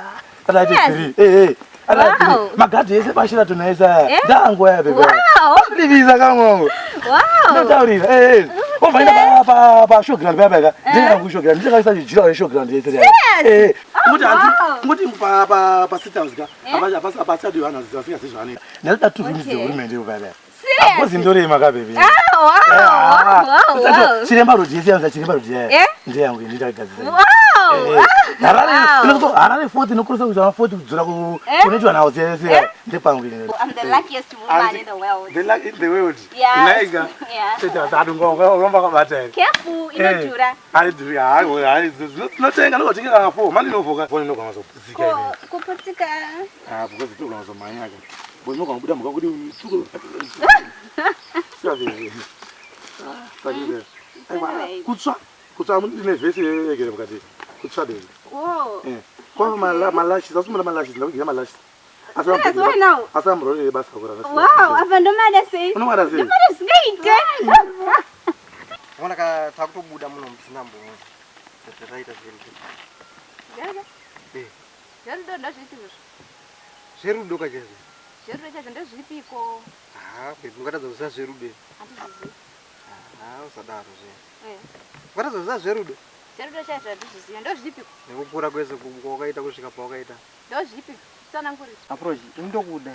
ataite Serious? 3. Eh eh. Ataite Wow. 3. Magadhi ese paSheraton ese aya. Eh? Ndangu aya bebe. Wow. Ndivisa kamwangu. Wow. Ndotaurira. Eh eh. Obva pa pa showground paya paya. Ndinga ku showground. Ndakaisa jira re showground yese yaya. Serious? Eh. Oh, Ngoti hanzi wow. ngoti pa pa pa sit house ka. Eh? Apa apa apa sadi vanhu vasingazivi zvavanoita. Ndatoda two rooms Okay. dzehurumende paya paya. Serious? Because ndorema ka baby. Ah, wow. Wow, wow, wow. Chiremba road yese yanza chiremba road yaya. Eh? Ndeyangu nditagadzira. Wow. Harare Wow. inokuto Harare 40 inokurisa kuita 40 kudzura ku Eh? kunoitwa nawo yese Eh? ndekwangu ini. I'm the luckiest woman in the world. The luck in the world. Yes. Naika. Yeah. Tete tatu ngomba kabata here. Careful, inodhura. Haidhuri hayi hayi tinotenga ndotenga kana 4 mali inovoka. Foni inogona kuzoputsika Ko ini. kuputsika. Ah because tinogona kuzomhanya ka. Bo inogona kubuda mhuka kuti suko. Sika veve. Saka Anyway. kutsva kutsva ndine vhesi yegere mukati. Kutsva baby. Oh. Eh. Kwa malashes asumula malashes ndakugira malashes. Serious, why now? Asi amurorere basa kura. Wow, apa ndomada sei? Unomada sei? Ndomada zvingaite. Ona ka takutobuda muno musina mboona. Tataita zverudo. Eh. Zverudo ndozvipi izvozvo? Zverudo kachaizvo. Zverudo chaizvo ndozvipiko? Ah, baby ungatadza kuziva zverudo. Handizvizivi. Ah, usadaro zve. Eh. Ungatadza kuziva zverudo. Zverudo chaizvo handizvizivi. Ndozvipiko? Nekukura kwese kwawakaita kusvika pawakaita. Ndozvipiko? Tsanangurira. Approach, indokuda.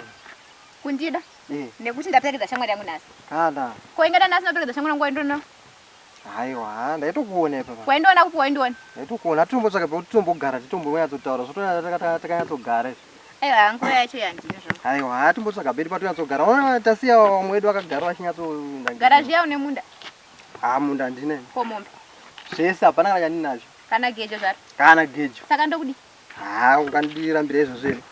Kundida? Eh, Nekuti ndaperekedza shamwari yangu nhasi. kana. Ko ingada nhasi ndaperekedza shamwari yangu waindiona? Haiwa, ndaitokuona ipapa. Waindiona kupi waindiona? Ndaitokuona titombotsvaka pekuti titombogara titombonyatsotauura zvotonya takanyatsogara izvi. Aiwa, nguva yacho yandino zvangu. Haiwa, timbotsvaka bedi patonyatsogara. Ona tasiya vamwe vedu vakagara vachinyatso Gara zviya une munda Ah, munda handina. ko mombe Zvese hapana kana chandinacho. kana gejo zvaro. Kana gejo. Saka ndokudi? Ha, ungandirambira izvozvo here?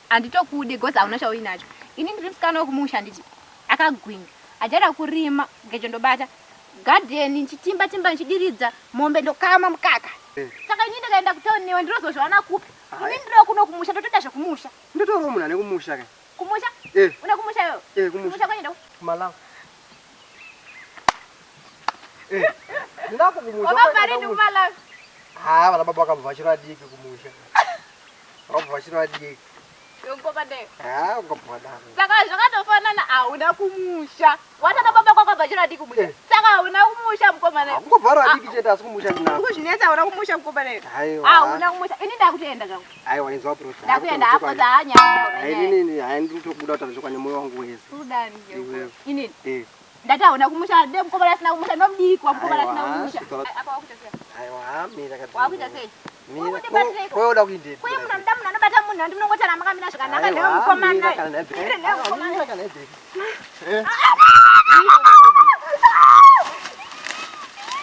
Handitokude gozi hauna chauinacho. Ini ndiri musikana wekumusha nditi akagwinya. Ajaira kurima gejo ndobata. Gadheni ndichitimba timba ndichidiridza mombe ndokama mukaka. Eh. Saka ini ndikaenda kutauni newe ndinozozviwana kupi? Ini ndiri kuno kumusha ndotoita zvekumusha. Ndotorawo munhu ane kumusha ka. Kumusha? Eh. Une kumusha iwewe? Eh, kumusha. Kumusha kwenyu ndau. Kumalawi. Eh. Ndinako kumusha. Wakabva rini kuMalawi? Ha, vana baba vakabva vachiri vadiki kumusha. Vakabva vachiri vadiki. Yonkopa ndeyo. Ha, ungabva wadaro. Saka zvakatofanana hauna kumusha. Watana baba kwako abva chiri adiki kumusha. Saka hauna kumusha mukomana. Kungobva vari vadiki chete asi kumusha ndinako. Kuzvinetsa hauna kumusha mukomana. Haiwa. Hauna kumusha. Ini ndakutoenda zvangu. Aiwa, inzwa approach. Ndakuenda hapo dzahanya. Hai, nini, hai ndinotobuda kutaura chokwadi nemoyo wangu wese. Kudani Iwewe. Inini. Eh. Ndati hauna kumusha, de mukomana asina kumusha ndomudikwa mukomana asina Aiwa, kumusha. svikora- Apa wakuita sei? Aiwa, mira kati. Wakuita sei? Mira. Wakuti Kowe uda kuindepi? Kuye munhu anoda munhu anobata munhu handi munongotara makamira zvakanaka Aiwa, ndewe mukomana. mira kana nhebhe. Mira ndewe mukomana. Mira kana nhebhe. Eh.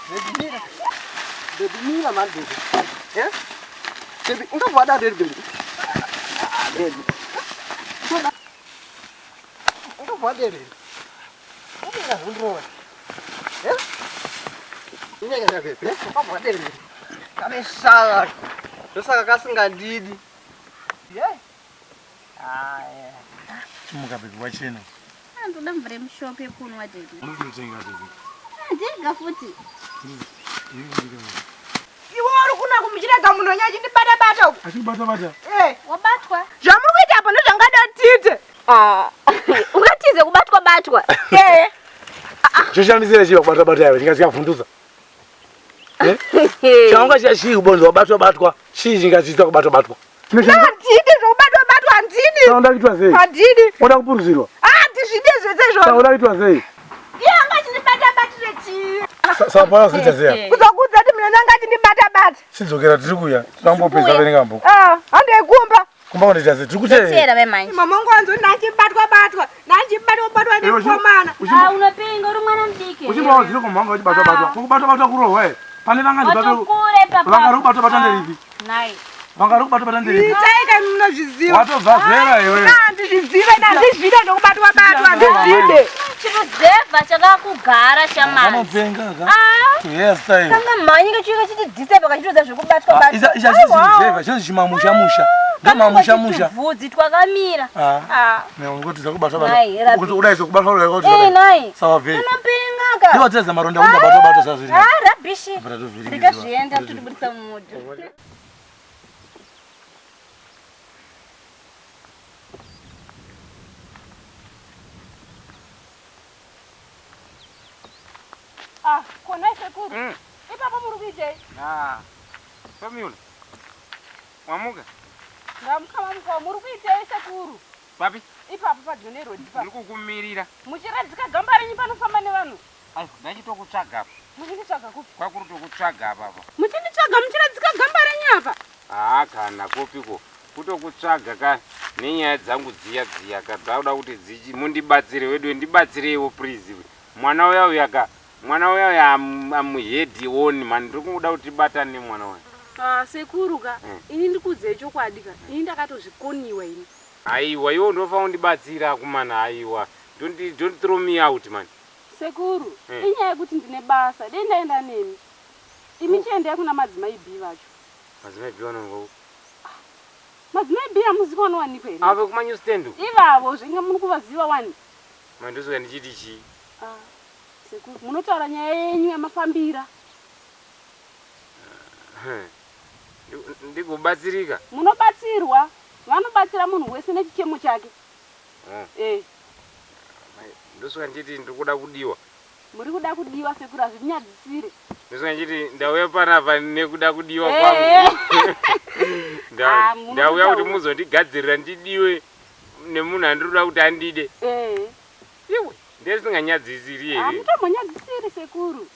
Baby, mira. Baby, mira man, baby. Eh? Baby, ungabva wadaro here, baby? Ah, baby. Ungabva wadaro here? Unenge zvondirova. Eh? Inenge baby, eh? Ungabva wadaro here? Kane shaka. Ndosaka kasingandidi. Yeah. Ah, yeah. Chimuka baby wachena. Ndoda mvura yemushop yekunwa daddy. Unotenga baby. Ndega futi. Iwe uri kuna kumuchirega munhu wenyu achindibata bata uku. Achikubata bata. Eh. Wabatwa. Zvamuri kuita apo ndozvangada tiite. Ungatize kubatwa batwa. Eh. Choshamisira chii pakubatwa batwa yavo chingachikavhundusa? Eh? Chaunga chiya chii kubonza wabatwa batwa chii chingachiita kubatwa batwa? Handidi zvekubatwa batwa handidi. Unoda kuitwa sei? Handidi. Unoda kupuruzirwa? Handizvidi zvese izvozvo. Unoda kuitwa sei? Iye anga achindibata batire chii? Saka paunozoita sei apa? Kuzokuudza kuti munhu anga achindibata bata. Chidzokera tiri kuuya. Tinambopedza verenga mbuku. Ah, handei kumba. Kumba kunoita sei? Tiri kuteera. Mama wangu wanzi ndachibatwa batwa, ndachibatwa batwa nemukomana. Ah, unopenga uri mwana mudiki. Uchimbawo dziri kumhanga uchibatwa batwa. Kubatwa batwa kurohwa here? Pane vanga ndibata. Vanga rikubatwa batwa nderipi? Nai. Vanga rikubatwa batwa nderipi? Itai kai munozviziva. Watobva zera iwe. Handizvizive, ndazvizvida ndokubatwa batwa, handizvide. Chiruzevha chakakugara shamani. Vanopenga ka. Ah. Hairstyle. Kanga mhanyi kachiuya kachiti disturb kachitoza zvekubatwa batwa. Isa isa chiruzevha chinozi chimamusha musha. Ndomamusha musha. Bvudzi twakamira. Ah. Ah. Ngoti zakubatwa Nai, batwa. rabi. Kuti udai sokubatwa udai kuti. Eh, nai. Sawa vei. Unopenga ka. Ndiwo teza maronda unda batwa batwa zvazviri. Ah, rubbish. Apa tatovhiringidzwa. Rikazvienda kutibudisa mumudu. Ah, kona sekuru. Ipapo muri kuitei? Ah. Famula. Wamuka? Ndamuka mamuka muri kuitei sekuru? Papi? Ipapo padyo nerodi ipapo. Ndiri kukumirira. Muchiradzika gamba renyu panofamba nevanhu. Ai, ndachitokutsvaga apa. Muchinditsvaga kupi? Kwakuri tokutsvaga apa apa. Muchinditsvaga muchiradzika gamba renyu apa? Haa kana kopiko. Kutokutsvaga ka nenyaya dzangu dziya dziya ka dzakuda kuti dzichi mundibatsire wedu ndibatsireiwo please. Mwana uya uya ka mwana uya uya am head on man ndiri kungoda kuti tibatane nemwana uya. Ah, sekuru ka. Mm. Ini ndikuudzei chokwadi ka. Ini ndakatozvikoniwa ini. Aiwa iwe ndofanira kundibatsira akumana aiwa. Don't throw me out man. Sekuru, Mm. inyaya yekuti ndine basa, dei ndaenda nemi. Imi chiendai kuna madzimai B vacho. Madzimai B vanongo. Madzimai B hamuzivi vanowanikwa here? Ave kuma news stand. uko. Ivavo zvinge muri kuvaziva wani. Mandosvika ndichiti chii? Ah, sekuru, munotaura nyaya yenyu yamafambira. Ndigobatsirika. Munobatsirwa, vanobatsira munhu wese nechichemo chake. Oh. Eh, Ndosvika ndichiti ndiri kuda kudiwa. muri kuda kudiwa sekuru, hazvinyadzisire. Ndosvika ndichiti ndauya panapa nekuda kudiwa Eh. kwangu. Ah, Ndauya kuti munotaura. muzondigadzirira ndidiwe nemunhu andiri kuda kuti andide. Eh. Iwe, ndisinganyadzisiri here? Hamutombonyadzisiri sekuru.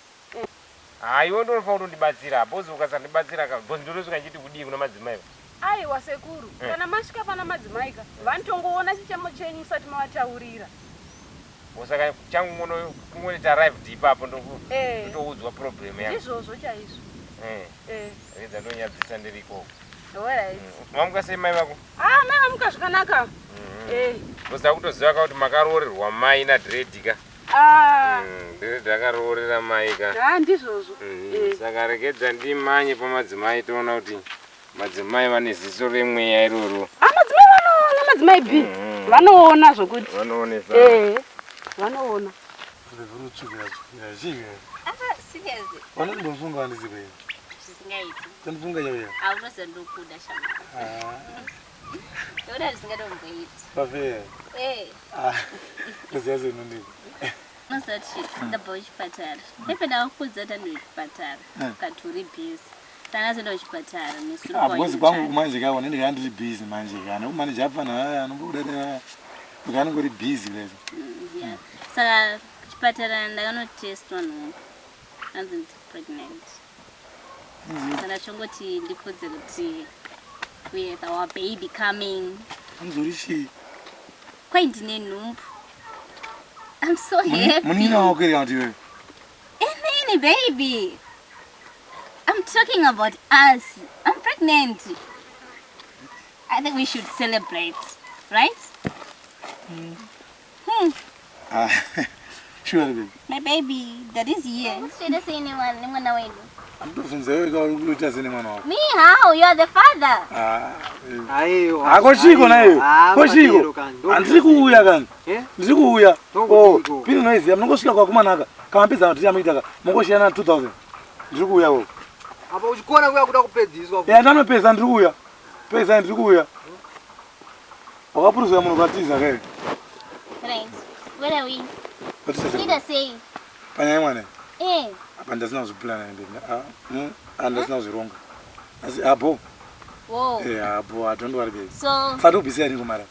Haiwa ndonofanira kutondibatsira. Bhozi ukasandibatsira ka, bhozi ndosvika ndichiti kudii kuna madzimai. Aiwa sekuru, Eh. kana masvika pana madzimai ka, vanotongoona chichemo chenyu musati mavataurira. Saka changu ngono kungoti arrived ipapo ndoku Eh. ndotoudzwa problem yangu. Ndizvozvo chaizvo. Eh. Eh. Regedza ndonyadzisa ndiri ikoko. Alright. Mamuka sei mai vako? Ah, mai vamuka zvakanaka. Eh. Bhozi akutoziva ka kuti makaroorerwa mai naDredi ka. Ah, Dredi akaroorera mai ka. ah ndizvozvo. Eh. Saka regedza ndimanye pamadzimai toona kuti madzimai vane ziso remweya iroro. Ah, madzimai vanoona, madzimai B. Vanoona zvokuti. Vanoonesa. Eh. Vanoona. Ah, seriously. Vanondomfunga handisi kwei. Zvisingaiti. Tondifunga chaiyo. Aunoziva ndokuda shamani. Ah, Ndokuda zvisingatomboiti. pafeya. Eh. Ah, ndoziva zvinondii. Unoziva kuti ndabva kuchipatara. Pepe ndakakuudza kuti andiri kuchipatara. Mm. Ukati uri busy. Tanga kuchipatara nesuro Ah, because kwangu manje ka wanenge ndiri busy manje ka. Nokumanje apfana haya anomboda haya. Ukanongori busy lezo. Yeah. Saka kuchipatara ndakanotestwa nhumbu. Anzi ndiri pregnant. Saka ndachongoti ndikudze kuti we have our baby coming. Anzori chii? Kwai ndine nhumbu. I'm so happy. Munina wako here kana kuti iwewe? Inini baby. I'm talking about us. I'm pregnant. I think we should celebrate, right? Ah, sure baby. My baby, that is here. Uswede sei nemwana wedu? Andobvunza iwe ka uri kuita sei nemwana wako. Me how? You are the father. Ah, Aiwa. Ah, kochiko naiyo. Ah, Kochiko. madero kani, Handiri kuuya kani. Eh? Ndiri kuuya. Ndokudiko. Oh, pini noiziya munongosvika kwakumanaka. Kana mapedza matiri amuita ka. Mongosiyana 2000. Ndiri kuuya koko. Apa uchikona kuya kuda kupedziswa. Ya ndanopedza ndiri kuuya. Pedza ndiri kuuya. Wakapuruzira munhu ukatiza kai. Right. Where are we? Ukatiza sei? Ida sei? Panyaya yemwana Eh. apa ndasina kuzviplana ah, ndasina kuzvironga asi apo Whoa. Eh, apo ah, don't worry baby. So- Sati ubisiya ringo mara.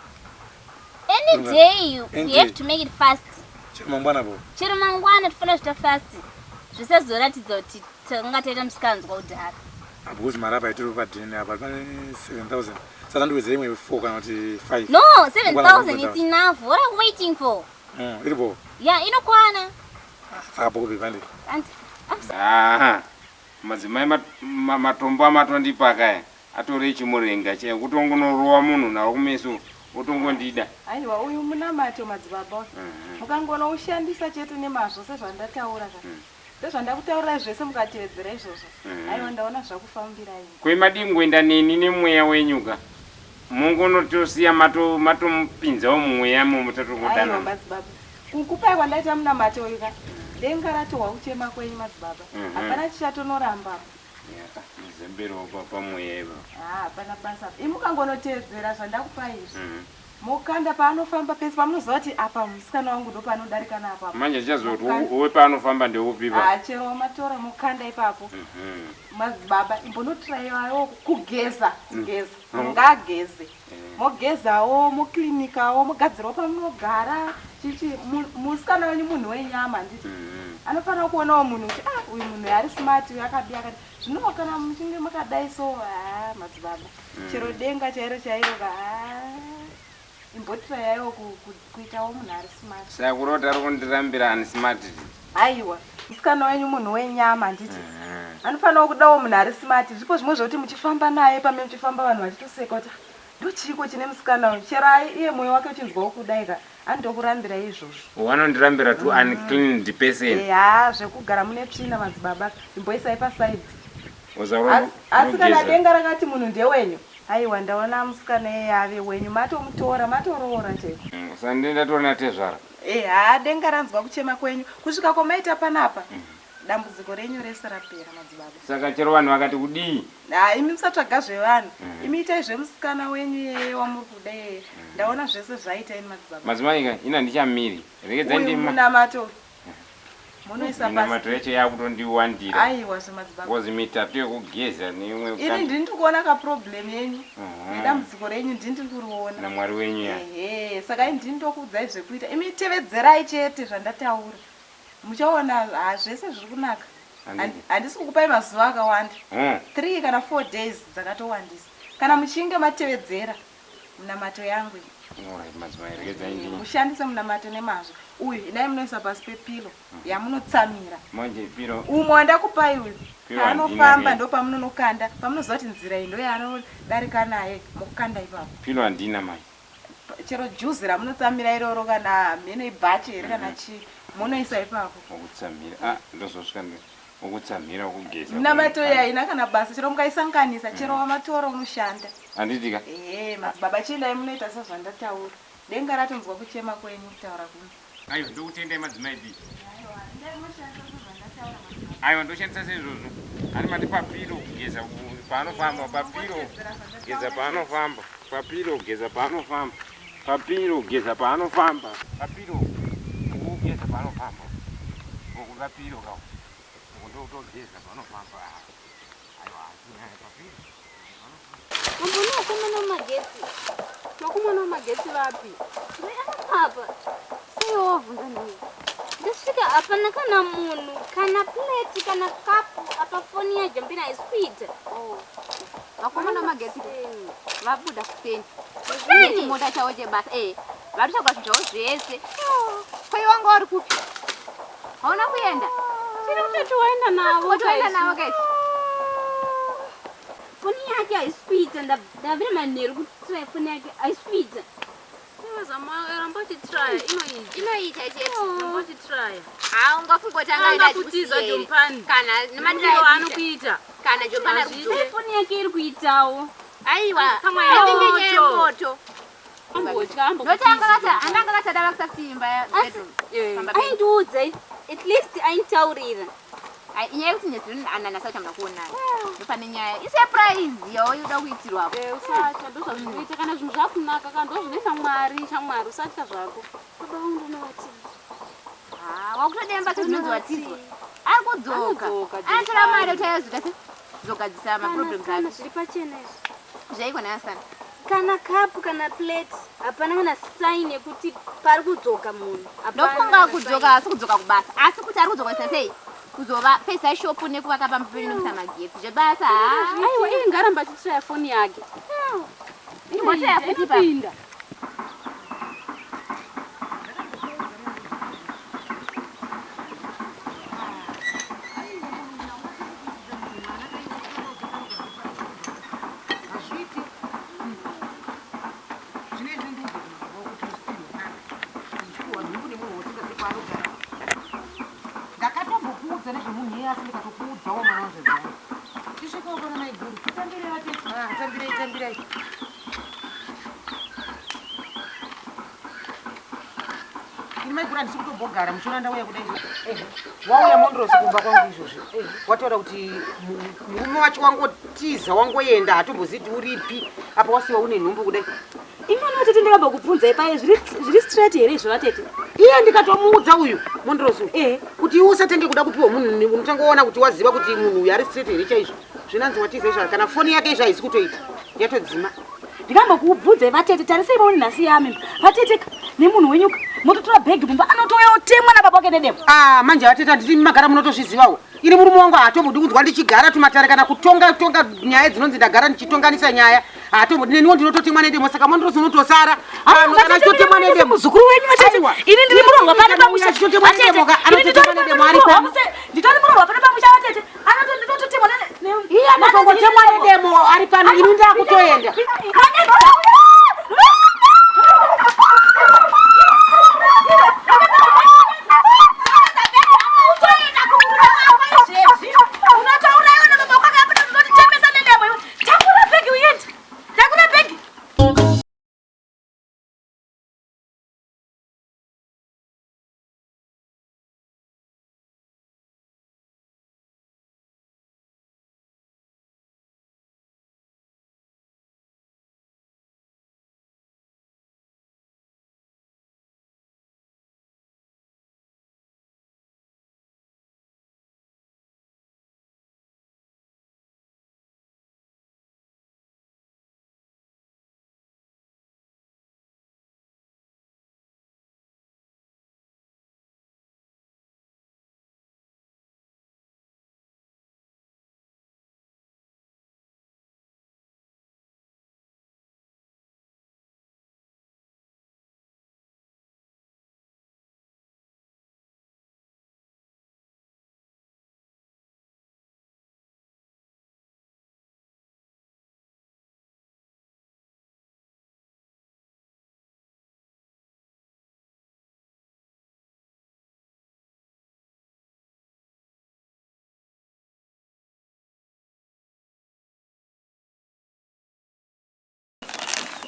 Any day you, Any we have day. to make it fast. Chero mangwana po. Chero mangwana tofanira kuita fast. Zvisazoratidza kuti tanga taita musikanzwa kudhara. Apo kuzi mara apa itiri padheni apa pane 7000. Saka ndiwedzere imwe 4 kana kuti 5. No, 7000 it's enough. What are we waiting for? Iri po. Yeah, inokwana. Saka po baby hande. And I'm sorry. Aha. Madzimai matombo amatondipa kaya atore chimurenga chaiyo kutongonorowa munhu nawo kumeso otongondida. Aiwa uyu munamato madzibaba uyu. Mukangona ushandisa chete nemazvo sezvandataura ka. Sezvandakutaurirai zvese mukatevedzera izvozvo. Aiwa ndaona zvakufambirai. Kwemadii kungoenda neni nemweya wenyu ka mungonotosiya matomupinzawo mumweya imomo Aiwa tatongodana. madzibaba. Kukupai kwandaita munamato uyu ka. Denga ratohwa kuchema kwenyu madzibaba. Hapana chichatonoramba apa. Muzemberewo pamweya ipapo. Ah, hapana basa. Imi mukangonotevedzera zvandakupai izvi. Mokanda paanofamba pese pamunoziva kuti apa musikana wangu ndopanodarika napo apa. Manje chichazoti Mokanda. uwe paanofamba ndeupipa. Ah, chero matora mokanda ipapo. Madzibaba imbonotiraiwawo kugeza kugeza Ngaageze mogezawo moklinikawo mogadzirawo pamunogara chichi musikana wenyu munhu wenyama handiti anofanira kuonawo munhu kuti ah uyu munhu ari smart uyu akadi akadi zvino kana muchinge makadai so ha madzibaba Chero denga chairo chairo ka ha imbotiraiwo kuitawo munhu ari smart. Saka kurota ari kundirambira unsmart. Aiwa musikana wenyu munhu wenyama handiti anofanira kudawo munhu ari smart. Zvipo zvimwe zvekuti muchifamba naye pame muchifamba vanhu vachitoseka kuti "Ah, ndochiiko chine musikana uyu chero ai iye mwoyo wake uchinzwawo kudai ka anotokurambira izvozvo. Wanondirambira to uncleaned person. Eya zvekugara mune tsvina madzibaba imboisai pasaidhi. Uzaura Asi kana unogeza. denga rakati munhu ndewenyu aiwa ndaona musikana iyeye ave wenyu matomutora matoroora chaiko. Saka ndindatorina tezvara. Eya denga ranzwa kuchema kwenyu kusvika kwamaita panapa dambudziko renyu rese rapera madzibaba. Saka chero vanhu vakati kudii? Ha imi musatsvaga zvevanhu imi itai zvemusikana wenyu iyeye wamuri kuda iyeye ndaona zvese zvaita ini madzibaba. Madzimai ka ina ndichamiri. Regedzai Uyu ndima. munamato munoisa pasi. Minamato yacho yakutondiwandira. Aiwa zvemadzibaba. Ngozi mitatu yekugeza neimwe Ini ndini ndiri kuona kaproblem yenyu nedambudziko renyu ndini ndiri kuriona. naMwari wenyu ya. Ehe saka ini ndini ndokuudzai zvekuita imi tevedzerai chete zvandataura muchaona ha zvese zviri kunaka. Handiti. Handisi kukupai mazuva akawanda. 3 kana 4 days dzakatowandisa kana muchinge matevedzera munamato yangu iyi. Alright madzimai regedzai ndima. Mushandise munamato nemazvo uyu idai munoisa pasi pepilo yamunotsamira Manje piro. umwe wandakupai uyu Piro handina paanofamba ke. ndo pamunonokanda pamunoziva kuti nzira iyi ndoyaanodarika naye mokanda ipapo. Piro handina manje. Chero juzi ramunotsamira iroro kana mheno ibhachi here kana chii munoisa ipapo. Wokutsamhira. Ah ndozosvika ndi. Wokutsamhira wokugeza. Minamato iyi haina kana basa chero mukaisanganisa chero wamatoro unoshanda. Handiti ka. Ehe madzibaba chiendai munoita sezvandataura denga ratonzwa kuchema kwenyu kutaura kuno. Aiwa ndokutendai madzimai B. Aiwa ndoshandisa seizvozvo. Ani mati papiro kugeza paanofamba papiro kugeza paanofamba papiro kugeza paanofamba papiro kugeza paanofamba papiro kugeza paanofamba uku papiro ka uku ndokutogeza paanofamba. Aiwa asi papiro. Mamboni wakomana wamagetsi. Vakomana vamagetsi vapi? Apa. Sei wavhunza ndiye? Ndasvika hapana kana munhu, kana plate, kana kapu, apa foni yaJambina haisi kuita. Vakomana vamagetsi vabuda kuseni. Kuseni? Chimota chavo chebasa. Eh, varikutsvaga zvinhu zvavo zvese. Ko iwe wanga uri kupi? Hauna kuenda? Tiri kutoti waenda navo. Watoenda navo kaisi. Foni yake haisi kuita, ndabvira manheru kutry foni yake haisi kuita. Ramba uchitraya inoita. Inoita chete. Ramba uchitraya. Ha, ungafunga kuti anga Anga aida kutiza kusiya here. Jompani. Kana Ndiwo anokuita. Kana Jompani ari Hazviite. kudzoka. Foni yake iri kuitawo. Aiwa, Kamwe inenge nyaya moto. yemoto. Ambotya, Nokuti anga ambokutiza. akati anga akati ada vakisa kuti imba ya Asi bedroom. Pamba pedu. aindiudza at least ainditaurira. Ai, inyaya yekuti nyezvino ananasa kuti hamuna kuonana. Ndopane nyaya. Isurprise yauda kuitirwa apo. Usatya ndozvazvinoita kana zvinhu zvakunaka ka ndozvinoita Mwari shamwari usatya zvako. Baba vangu ndinovati. Ah, wakutodemba sezvinonzi watizwa. Ari kudzoka. Anodzoka, Anotora mari kuti ayozoita se zogadzisa maproblems Kana ake. zviri pachena izvi. Zvaiko nhasana. Kana kapu kana plate hapana kana sign yekuti pari kudzoka munhu. Hapana Ndofunga kana kudzoka sign. asi kudzoka kubasa. Asi kuti ari kudzoka kuita sei? Kuzova pesa shopu nekuvaka pamba pedu nekuisa magetsi. Zvebasa. ah. Aiwa, iye ngaramba achitraya foni yake. Imbotraya futi ipapo. Inopinda. Hazviiti. Zvinezvi ndiudze kuti kuti usipirwe uchipiwa nhumbu nemunhu wasingazivi kwaanogara. Ndakatombokuudza nezvemunhu iye asi ndikatokuudzawo mwana wazvadzi wangu. Tisvikewo pana maiguru. Tambirei vatete. Ah, tambirei tambirai. Ini maiguru handisi kutombogara muchiona ndauya kudai. Wauya Mondrosi kumba kwangu izvozvi. Wataura kuti murume wacho wangotiza wangoenda hatombozivi kuti uripi apa wasiwa une nhumbu kudai. Imani vatete ndakambokubvunzai paye zviri zviri straight here izvo vatete? Iye ndikatomuudza uyu Mondrosi uyu kuti iwe usatenge kuda kupiwa munhu unotangoona kuti waziva kuti munhu uyu ari straight here chaizvo. Zvinanzi watiza izvo kana foni yake izvo haisi kutoita yatodzima. Ndikambokubvunzai vatete tarisai maone nhasi yamimba. Vatete ka nemunhu wenyu ka mototora bhegi mumba anotouya otemwa nababa wake nedemo. Ah, manje vatete handiti magara munotozvizivawo. Ini murume wangu haatombodi kunzwa ndichigara tumatare kana kutonga tonga nyaya dzinonzi ndagara ndichitonganisa nyaya. Haatombodi neniwo ndinototemwa nedemo saka Mondrosi unotosara. Pano kana achitotemwa nedemo. Muzukuru wenyu vatete. Ini ndiri muroorwa pano pamusha. Achitotemwa Vatete, nedemo ka ini anototemwa nditori nedemo ari pano. Nditori muroorwa pano pamusha vatete. Anotonditotemwa ne Iye anotongotemwa nedemo ari pano ini ndakutoenda.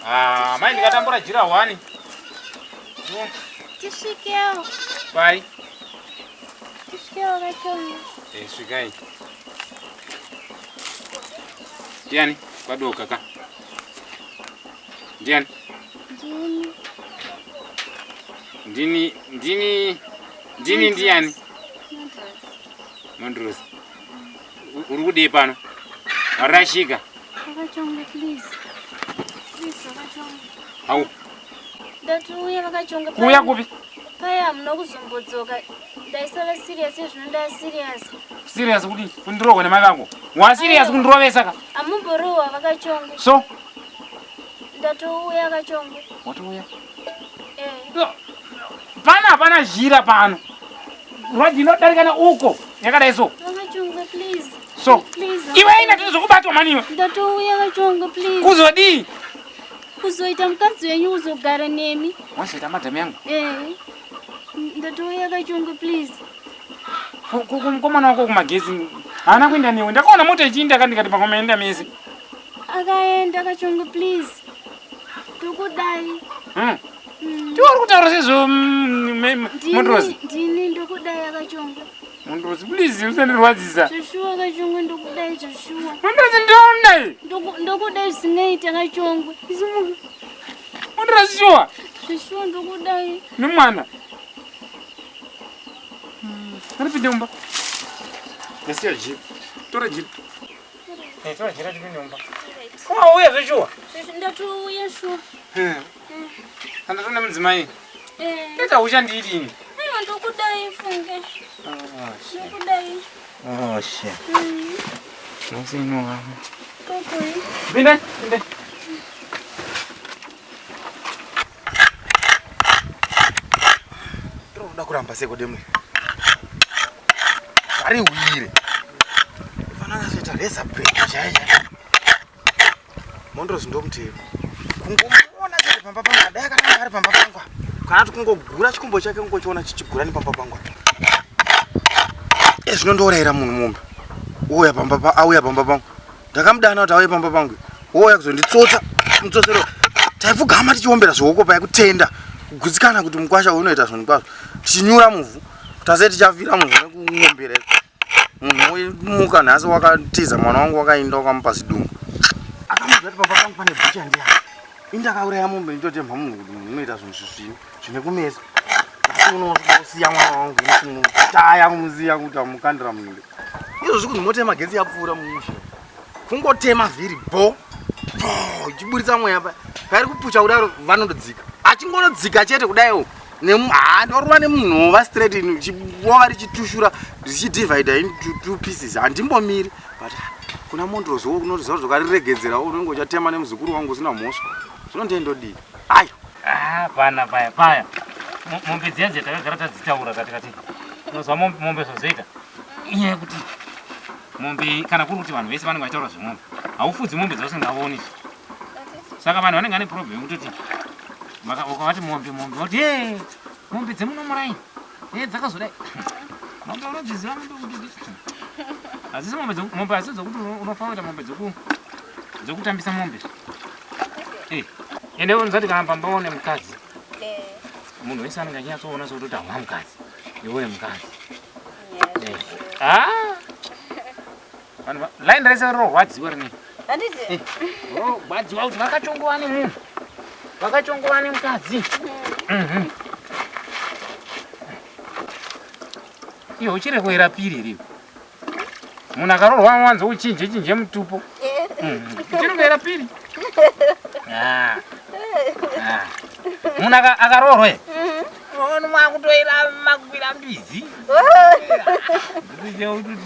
Ah, mai ndikatambura jira 1. Tisvikewo. Pai. Tisvikewo kachonga. Eh, svikai. Ndiani? Kwadoka ka. Ndiani? Ndini. Ndini ndini ndini ndiani? Mondrosi. Uri kudii pano? Warashika. Vakachonga please. Please vakachonga. Hau. Ndati uye vakachonga. Kuuya kupi? Paya hamuna kuzombodzoka. Ndaisava serious ezvino ndaa serious. Serious kuti kundirohwa nemai vako. Wa serious kundirovesa ka. Hamumborohwa vakachonga. So, Ndatouya kachonga. watouya. Eh. Pana hapana zhira pano. Rwadzi inodarika neuko yakadai so. Vakachonga please. So, Please. iwe ina tinozokubatwa maniwe. Ndatouya kachonga please. Kuzodii? Kuzoita mukadzi wenyu kuzogara nemi. Wazoita madhamu yangu. Eh. Ndatouya kachonga please. Mukomana wako kumagezi haana kuenda newe. Ndakaona mota ichiinda ka ndikati pamwe maenda mese. Akaenda kachonga please. Ndokudai. Ndiwe uri kutaura sezvo Mondrosi. Ndini ndokudai akachonga. Mondrosi please usandirwadzisa. Zveshuwa kachongwe ndokudai zveshuwa. Mondrosi ndonai. Ndokudai zvisingaiti akachongwe. Mondrosi shuwa Zveshuwa ndokudai. nemwana. Anopinde mumba. Ndasiya jira. Tora jira. Eh, tora jira tipinde mumba. Wauya zveshuwa? Ndatouya shuwa. Andatona mudzimai. Eh. Ita uchandiiti ini. Aiwa ndokudai funge. Ndokudai. Oh shit. Nhasi inohama. Kokoi. Pindai, pindai. Tinoda kuramba seko demwe. Ngariwire. Fanana soita razor break chaiyo chaiyo. Mondrozi ndomutemo. Kungomuona chete pamba pangu dai akatanga ari pamba pangu. Kana kuti kungogura chikumbo chake kungochiona chichigura nepamba pangu. Eh zvinondourayira munhu mombe. Ouya pamba pa auya pamba pangu. Ndakamudana kuti auye pamba pangu. Ouya kuzonditsotsa mutsosero. Taipfugama tichiombera zvioko paya kutenda kugutsikana kuti mukwasha uyu unoita zvinhu kwazvo. Tichinyura muvhu. Tase tichafira muvhu nekuombera. Munhu womuka nhasi wakatiza mwana wangu wakainda wakamupa zidumbu. Akamudza kuti pamba pangu pane bhucha ndiyani. Ini ndakauraya mombe nditotemha munhu kuti munhu unoita zvinhu zvisvinu zvine kumesa. Asi unosiya mwana wangu kumutaya kumusiya kuti amukandira munhu. Izvozvi kunzi mota yemagetsi yapfuura mumusha. Kungotema vhiri bo bo ichiburitsa mweya paya. Pairi kupucha kudaro vanondodzika. Achingonodzika chete kudaiwo haa ndorova nemunhova straight richirova richitushura richidivida into two pieces handimbomiri but ah, kuna mondrozi wo unoziva kuti ukariregedzera unenge uchatema nemuzukuru wangu usina mhosva zvino ndiye ndodii ayo Ah, pana paya paya mombe dziya dziya takagara tadzitaura katikati unozwa mombe zvazoita inyaya yekuti mombe kana kuri kuti vanhu vese vanenge vachitaura zvemombe haufudzi mombe dzausingaoni saka vanhu vanenge vane problem yekutoti ukavati mombe mombe voti e mombe dzemuno muraini e dzakazodai mombe unodziziva mombe kuti hadzisi mombe mombe hadzisi dzokuti unofanira kuita mombe dzokutambisa mombe eh, ende unozati kana pamba une mukadzi munhu wese anenge achinyatsoona sekuti hauna mukadzi iwe une mukadzi eh. ah! Vanhu line rese rorwadziwa rinei. Handiti? Eh, rorwadziwa kuti vakachongova nemunhu. Vakachongova nemukadzi. Mhm. Iyo uchiri kuera piri iri. Munhu akaroorwa wanzo uchinje chinje mutupo. Mhm. Uchiri kuera piri. Ah. Ah. Munhu akaroorwa. Unoona makutoera makwira mbizi. Ndikuziva kuti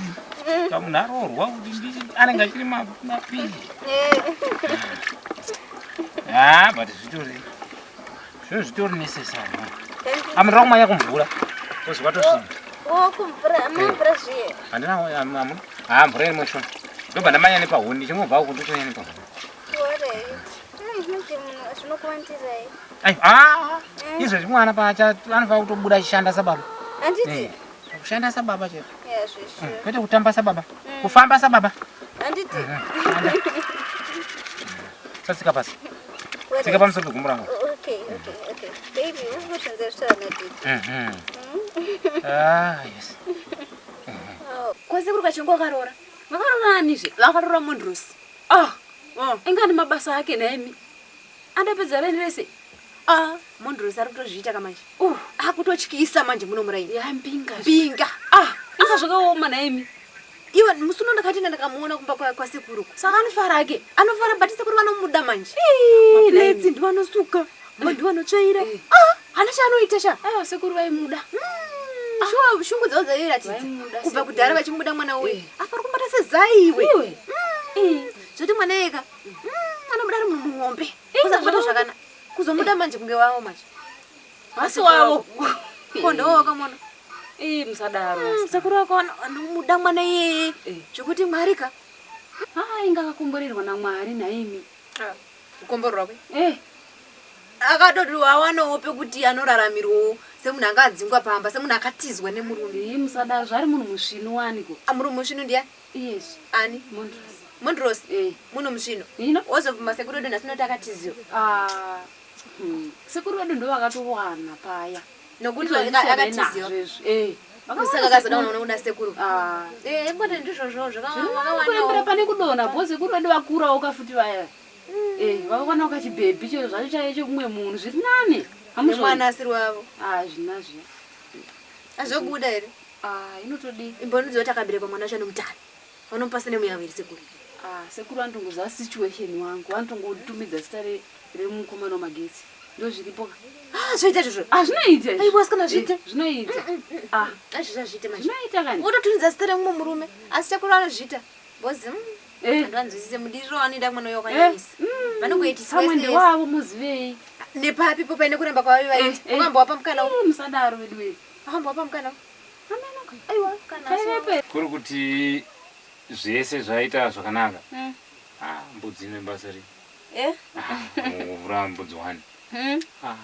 kamunhu aroorwa kuti anenge achiri mapiri. Ah, but zvitori zvinhu zvitori necessary. Amira kumanya kumvura. Kozi watosvina. Oh, kumvura, amuna mvura zviye. Handina amuna. Ah, mvura iri mushoma. Ndobva ndamanya nepahuni, ndichingobva uko ndotonya nepahuni. Alright. Zvinokuwandirai. Ai, ah, izvezvi mwana pacha anofanira kutobuda achishanda sababa. Handiti? Eh, kushanda sababa chete. Yeah, zvisure. Kwete kutamba sababa. Kufamba sababa. Handiti? Satsika pasi. Tsika pamusoro pegumbo rangu. Okay, okay, okay. Baby, uri kutsanzira zvitaura nadidi. Mhm. Ah, yes. Kwasekuru Kachongo wakaroora. Vakaroora anizve? Vakaroora Mondrosi. Ah, ingani mabasa ake nhaimi. Andapedza reni rese. Ah, Mondrosi ari kutozviita kamanje. Akutotyisa manje muno muraini. Ya mbinga. Mbinga. Ah, inga zvakaoma nhaimi. Iwe musi uno ndakati ndakamuona kumba kwasekuru. Saka anofara ake. Anofara but sekuru vanomuda manje. Ii, Maplates ndiwo anosuka, ndiwo anotsvaira. Ah, hana chaanoita sha. Aiwa sekuru vaimuda. Shuwa shungu dzavo dzairatidza. Vaimuda Kubva sekuru. kudhara vachimuda mwana uyu. Eh. Apa ari kumubata sezai iwe. Iwe. Zvoti mwana ega. Anomuda ari munhu muhombe. Inga Kuza kubata zvakaoma. zvakanaka. Kuzomuda manje kunge wavo manje. Hasi wavo. Ko ndiwo wakamona. Ii musadaro. Sekuru vako vanomuda mwana iyeye. Zvekuti Mwari ka. Ah, inga akakomborerwa naMwari nhaimi. Kukomborerwa kwe. Eh, Akatoti awanawo pekuti anoraramirwawo semunhu anga adzingwa pamba semunhu akatizwa nemurume. ii musadaro zvari munhu musvinu waniko. Murume musvinu ndiyani? Iyezvi. Ani? Mondrosi. Mondrosi. Eh. Munhu musvinu. Ino? Wozobvuma sekuru wedu nhasi unoti akatiziwa. Ah. Sekuru vedu ndo vakatowana paya. Nokuti Izvo akatiziwa. nazvo izvi. Eh. Saka akazoda kuona kuna sekuru. Ah. Eh, kwete ndizvozvo Kurembera zvakawanda. pane kudonha bho sekuru vedu vakurawo kafuti vaya. Eh, vakawanawo kachibhebhi chero zvacho chaicho chekumwe munhu zviri nani. Nemwana asiri wavo. Ah, zvina zviya. Azobuda here? Ah, inotodii? Imbonudza kuti akaberekwa mwana wacho anomutana. Vanomupa surname yavo here sekuru? Ah, sekuru vanotongoziva situation wangu. Vanotongotumidza zita re remukomana wemagetsi. Ndozviripo ka. Ah, zvoita izvozvo. Ah, zvinoita izvo. Aiwa, asikana zviite. Eh, zvinoita. Ah, Azvizvo azviite manje. Zvinoita kani. Wototunidza zita remumwe murume. Asi sekuru vanozviita. Bozi, mm, Eh. vanhu vanzwisise mudiriro wanoida mwana uyo wakanyanyisa. Vanongoitiswa Pamwe yese yese. ndewavo muzivei. Nepapi po paine kuramba kwavo vaita. Eh, eh. Wakambowapa mukana Eh, musadaro vedu wee. Wakambowapa mukana. Aiwa, kana Kaivepo. Kuri kuti zvese zvaita zvakanaka. Mm. Ah, mbudzi ine basa rei? Eh? Kuvura mbudzi one. Mm. Ah.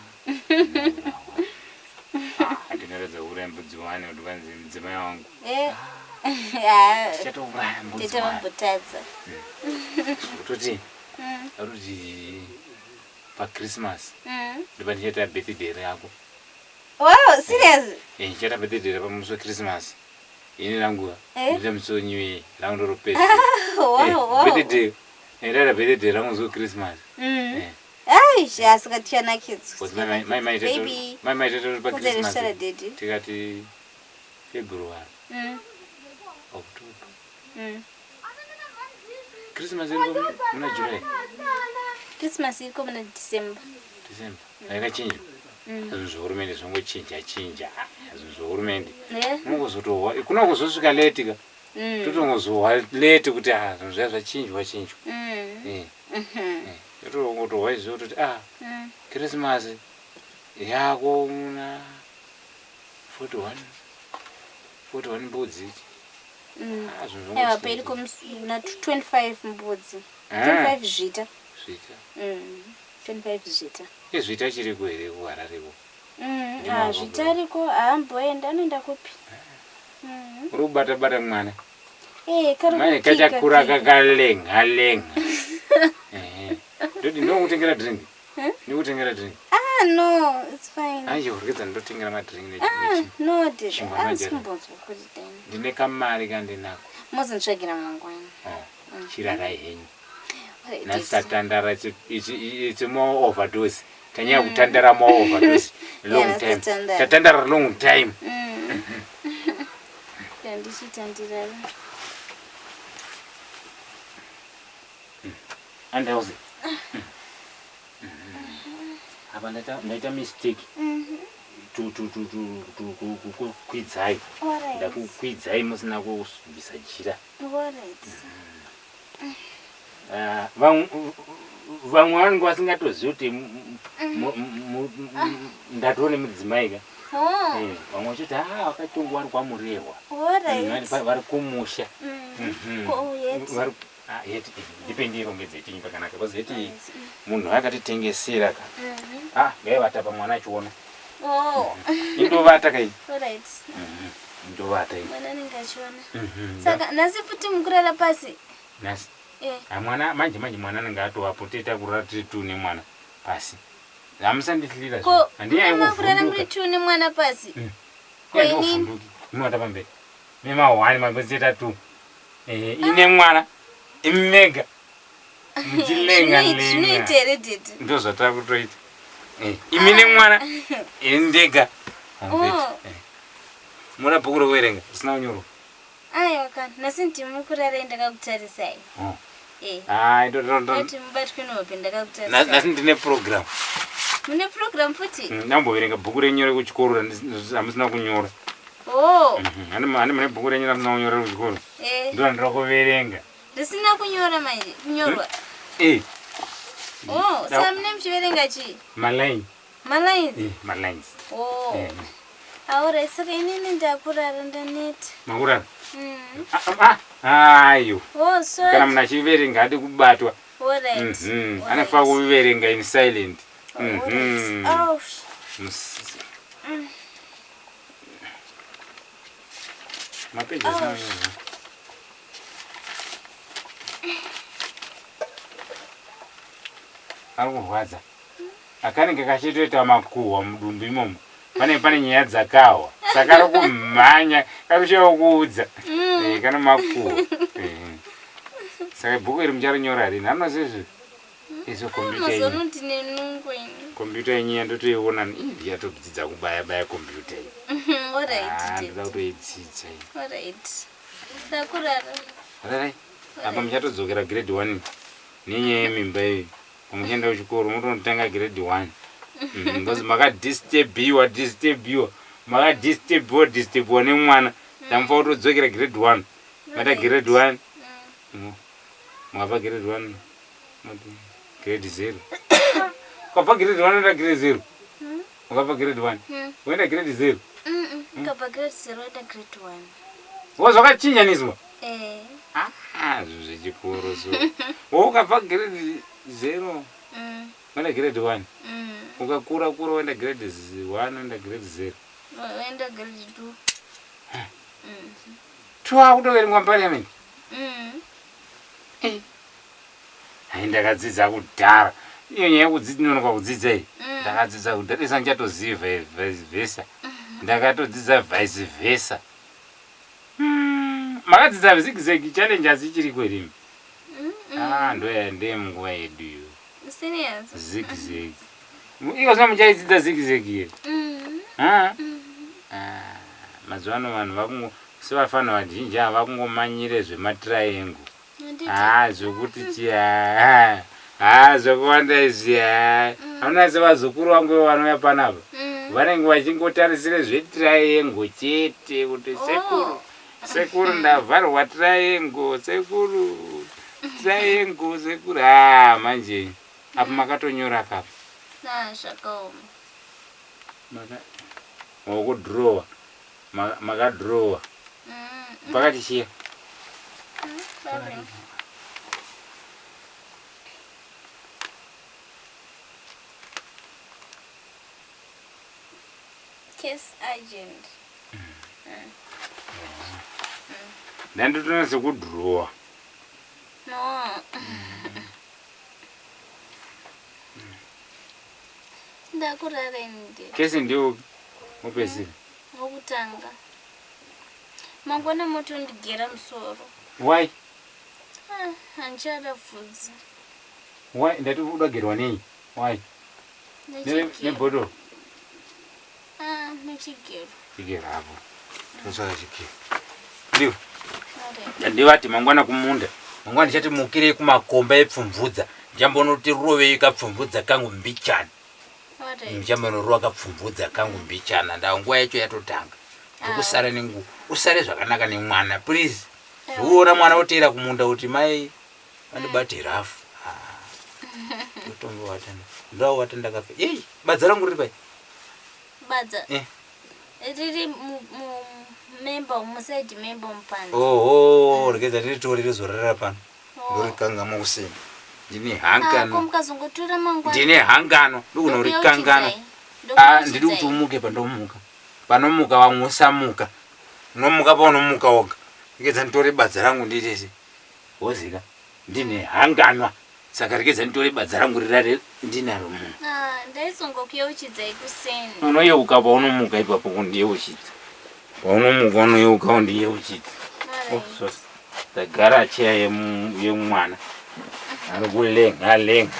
Ndinoratidza kuuraya mbudzi one kuti kwanzi mudzimai wangu. Eh. Ah. Tichatouraya mbudzi Tete one. vambotadza. Kutoti Mm. arikuti paChristmas Mm. ndopa ndichaita birthday rako. Wow, serious? Eh, ndichaita birthday rapamusi weChristmas. Ini rangu Eh? ndita musi weNew Year rangu ndoropedza. Wow, wow. Birthday. Eh, ndaita birthday rangu musi weChristmas. Mm. Eh. Ai, asika tichanakidzwa. Because mai mai mai tete Baby. mai mai tete pa Kunze Christmas. rechitara daddy. Tikati February, Mm. October. Mm. Christmas iriko muna July, Christmas iriko muna December. December. Yakachinjwa. Mm. Zvinhu zvehurumende zvongochinja chinja. Zvinhu zvehurumende. Eh? Unongozotohwa, kunongozosvika late ka. Mm. Totongozohwa late kuti ah zvinhu zviya zvachinjwa chinjwa. Mm. Eh. Mhm. Totongotohwa izvo toti ah Mm. Christmas yako muna 41 41 mbudzi. Mm. Ah, zvinhu Aiwa, zvongochinja. pairiko muna 25 mbudzi. Ah. 25 zvita. Zvita. Mm. 25 zvita. Izvita chiriko here kuHarareko? Mm. Ndimo Ah, wako. zvita ariko haamboenda anoenda kupi? Mm. Uri kubata bata mwana. Eh, kari Manje kukika, kachakura kika. kakalenga lenga. Ehe. Ndoti ndokutengera drink. Hmm? Ndikutengera drink. Ah, no, it's fine. Anje urikidza ndotengera madrink ne Ah, no, dede. Chingwa Handisi majere. kumbonzwa kuti dai. ndine kamari kandinako. Mozonditsvagira mangwana. Oh, Mm. chirarai henyu. Alright, Nhasi daddy. tatandara it's, it's, it's more overdose. Tanyanya kutandara more overdose. Long Yeah, time. tatandara. Tatandara long time. Mm. Ndandichitandirara. Andauze. Apa ndaita ndaita mistake. Mhm. Tu tu tu tu tu ku- ku- kukwidzai. Alright. Ndakukwidzai musina kubvisa jira. Alright. Ah, vamwe vamwe vanenge vasingatozivi kuti mu- mu- mu- ndatoo nemudzimai ka Oh. Eh, vamwe vachiti a vakatongwa vari kwamurehwa Alright. vari kumusha Mm. Mhm. Ko, yeti. Vari- ah, yeti eh, ndipe ndiirongedze tinyi pakanaka because yeti Alright. munhu akatitengesera ka Mhm. ah ngaivata pamwana achiona Oh. indovata kai Alright. Mhm, indovata iyi Mwana anenge achiona. Mhm, Saka nhasi futi mukurara pasi. nhasi Eh. Ah, mwana manje manje mwana anenge atovapo toita kurara tiri tu nemwana pasi hamusandihlira Ko, handinyanyi makurara muri kuvhunduka two nemwana pasi. Mm. Ko inini? kuvhunduki inovata pamberi nemahwani mabetseta tu Eh, ine mwana imega muchilenga Zvinoita lenga here dede? ndo zvatakutoita Eh, imi nemwana ini ndega Oh. muna bhuku rokuverenga risina kunyorwa Aiwa kana nhasi ndimi kurarai ndakakutarisai. Oh. Eh. Ai, ndo- ndo- ndo- Ndati mubatwe nehope nhasi ndakakutarisai. ndine program Mune program futi? Ndamboverenga bhuku renyu rekuchikoro ramusina kunyora Oh. Mhm, handi mune bhuku renyu ramusina kunyora rekuchikoro Eh. ndo randira kuverenga Risina kunyora manje, kunyorwa. Eh, Oh, Da- saka mune muchiverenga chii? malines Malines. Eh, malines Oh. Eh, Alright, saka inini ndakurara ndaneta. makurara Mm. ayo Oh, sorry. kana munhu achiverenga hadi kubatwa Alright. Mhm, anofanira kuverenga in silent Mhm. Oh. Mus- Mm. mapeji asina kunyorwa ari kurwadza akanenge kachitoita makuhwa mudumbu imomo pane pane nyaya dzakahwa saka ari kumhanya karushawo kuudza Mm. Eh, kana makuhwa Eh. saka bhuku iri mucharinyora rini hamunazezvi izo kombiyuta Mazuva iyi ano ndine nungo ini. Computer yenyu yandotoiona ii ndiyatodzidza kubaya baya computer iyi. Alright, Ah, tete. ndoda kutoidzidza iyi. Alright. Ndakurara. Rarai. Apa muchatodzokera grade 1 nenyaya yemimba iyi. Pamuchaenda kuchikoro motonotanga grade 1. Because makadisturbiwa disturbiwa. Makadisturbiwa disturbiwa nemwana. Tamufa kutodzokera grade 1. Mata grade 1. Mukabva grade 1. Moti grade 0. Ukabva grade 1 unoenda grade 0. Ukabva grade 1. Unoenda grade 0. Ukabva grade 0 unoenda grade 1. Wo zvakachinjaniswa. Eh. Ah, zvinhu zvechikoro so. Wo ukabva grade 0. Unoenda grade 1. Ukakura kura unoenda grade 1 unoenda grade 0. Unoenda grade 2. 2 akutoverengwa muparliament. Hai ndakadzidza kudhara. Iyo nyaya yekudzidza inonoka kudzidza iyi. Ndakadzidza kudhara isa ndichatoziva vice versa. Ndakatodzidza vice versa. Makadzidza zigzag challenge asi ichiriko here imi? Ah, ndoya ndeye munguva yedu iyo. Serious? Zigzag. Iko zvino muchaidzidza zigzag here? Ah. Ah, mazuva ano vanhu vakungo sevafana vazhinji ava vakungomanyire zvematriangle. Haa zvokuti chi haa haa zvakawanda izvi haa hamuna sevazukuru vangu ivo vanouya panapa vanenge vachingotarisire zvetriangle chete kuti sekuru sekuru ndavharwa triangle sekuru triangle sekuru haa manje apa makatonyora kapa Ah, zvakaoma. maka wakudhirowa makadhirowa pakati chiya Sorry. Case urgent. Ndandotoona sekudhirowa No. Ndakurara ini dear. kesi ndiwo mupedzisira Wokutanga. Mangwana motondigera musoro. Why? Ah, handichada bvudzi. Why? Ndati udagerwa nei? Why? Nechigero. Nebhodhoro. Ah, nechigero. Chigero hapo. Totsvaka chigero. Ndiwo. Ndivati mangwana kumunda. Mangwana ndichati mukirei kumakomba epfumvudza. Ndichambonoti rovei kapfumvudza kangu mbichana. Ndichambonorova kapfumvudza kangu mbichana. Ndaa nguva yacho yatotanga. Ndokusara nenguva. Usare zvakanaka nemwana please. Uona mwana oteera kumunda kuti mai vandibate rafu. Ndotombovata. Ndovata ndakafa. Yei, badza rangu riri pai. Badza. Eh. Riri mu member musaidi member mupanze. Oho, regedza ndiritore rizorara pano. Ndorikangamwa kuseni. Ndine Ah, ko hangano. mukazongotora mangwana. Ndine hangano. Ndokunorikanganwa. Ah, ndiri kuti umuke pandomuka. Panomuka vamwe usamuka. Unomuka paunomuka woga. Regedza nditore badza rangu ndiite se. Wozika. Ndine hanganwa. Saka regedza nditore badza rangu rirare ndinaro muno. Ah, ndaizongokuyeuchidzai kuseni. Unoyeuka paunomuka ipapo kundiyeuchidza. Paunomuka unoyeuka undiyeuchidza. Oh, so ndagara cheya yemwana. Ari kulenga lenga.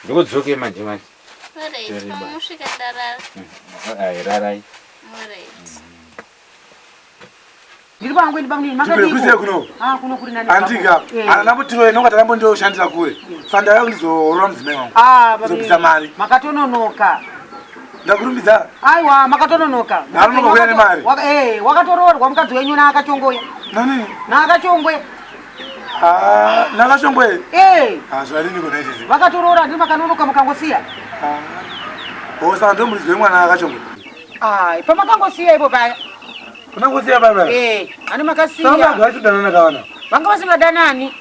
Ndikudzoke manje manje. Alright, Sorry, bye. pamusvika ndarara. Ai rarai. Alright. Ndiri kwangu ini bamunini Chipere kuziya kuno. Ah, kuno kuri nani? Andika, anambotiro ino ngati anambondoshandira kure. Saka ndauya kundizoorora mudzimai wangu. Ah, Kuzobvisa mari. Makatononoka. Ndakurumbidza. Aiwa, makatononoka. Ndanonoka kuuya nemari. Eh, wakatoroorwa mukadzi wenyu naakachongoya. Nani? Naakachongwe. Ah, nakachongwe. Eh. Ah, zvadini kona izvi? Vakatoroora ndiri makanonoka mukangosiya. Oh, saka ndo muridzi wemwana akachongwe. Ah, pamakangosiya ipo paya. Unangosiya paya paya. Eh, ani makasiya. Saka vanhu vachidanana kawana. Vanga vasingadanani.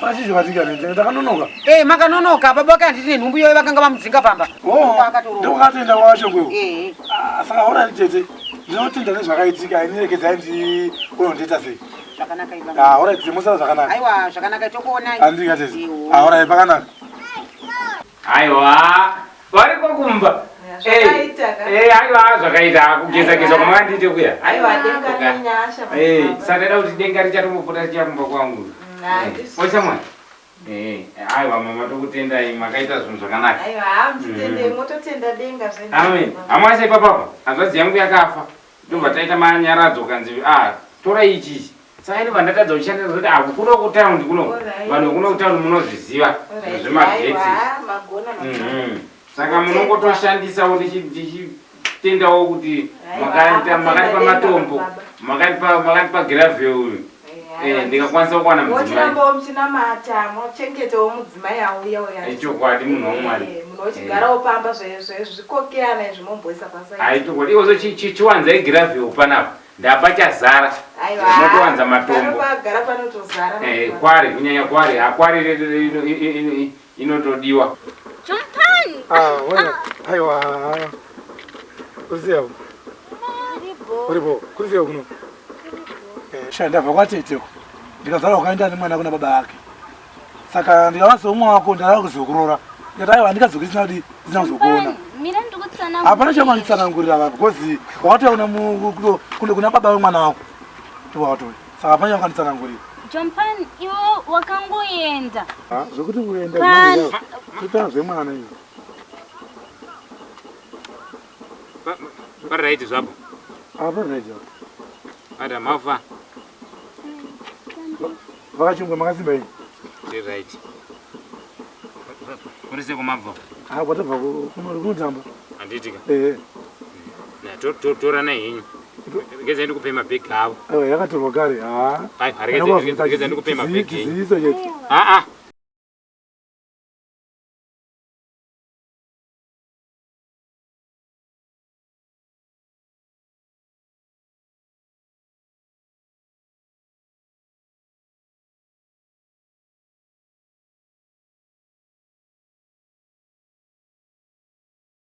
Saka chii zvakatika nje ndakanonoka. Eh, makanonoka baba vake handiti nenhumbu iyoyo vakanga vamudzinga pamba. Oh, ndokatoenda kwakachongwewo. Eh. Ah, saka hora tete. Ndinotenda nezvakaitika ini regedzai ndi unondiita sei. Zvakanaka ibaba. Ah, hora tete musara zvakanaka. Aiwa, zvakanaka tokuonai. Andika tete. Ah, hora pakanaka. Aiwa, variko kumba. Zvakaita ka. Eh, aiwa zvakaita kugeza geza kwamandiite kuya. Aiwa denga nenyasha. Eh, saka da kuti denga richatombopota richiya kumba kwangu. Handisi. Osha mwana. Eh, aiwa mama tokutendai makaita zvinhu zvakanaka. Aiwa, hamutitendei, mototenda denga zvenyu. Amen. Hamwasha ipapapo, hanzvadzi yangu yakafa. Ndobva taita manyaradzo kanzi ah tora ichi ichi. Saka ini vandatadza kushandisa zvoti ah kuno kutaundi kuno. Alright. Vanhu kuno kutaundi munozviziva Alright, zvemagetsi. aiwa, magona magona. Saka munongotoshandisawo tichitendawo kuti Aiwa, makaita makatipa denga matombo, baba. makatipa makatipa gravel uyu. Eh, ndikakwanisa kuwana mudzimai. Mochirambawo muchinamata, mochengetawo mudzimai auya uya. Ichokwadi munhu waMwari. Eh, munhu wochigarawo pamba zvezvikokeana izvi momboisa pasai. Aichokwadi ikozvo chiwanzai gravel panapa. Ndapachazara. Aiwa. Motowanza matombo. Panopagara panotozara. Eh, kwari kunyanya kwari, hakwari inotodiwa. Jumpani. Ah, wena. Aiwa. Kusiya. Uripo. Kusiya kuno. Eh, sha ndabva kwatete. Ndikazara ukaenda nemwana kuna baba ake. Saka ndikava umwe wako ndava kuzokurora. Ndikati aiwa ndikadzoki isina kuti isina kuzokuona. Mira ndikutsanangurira. Hapana chamanditsanangurira va because wakatoya kuna kuna kuna baba vemwana wako. Ndipo wakatouya. Saka hapana chamanditsanangurira. Jumpani, iwe wakangoenda. Ah, zvekuti kuenda Pani. kuita zvemwana izvi. Pariraiti zvapo. Ah, pariraiti zvapo. Ada mafa. Vakachungwa makasimba ini. Right. Muri seko mabva? Ah, kwatabva kunotamba. Handiti ka. Eh. Na torana henyu. Regedza ndikupe mabhegi avo. Aiwa yakatorwa kare. Ah. Ai, regedza ndikupe mabhegi. Chiziviso chete. Ah ah.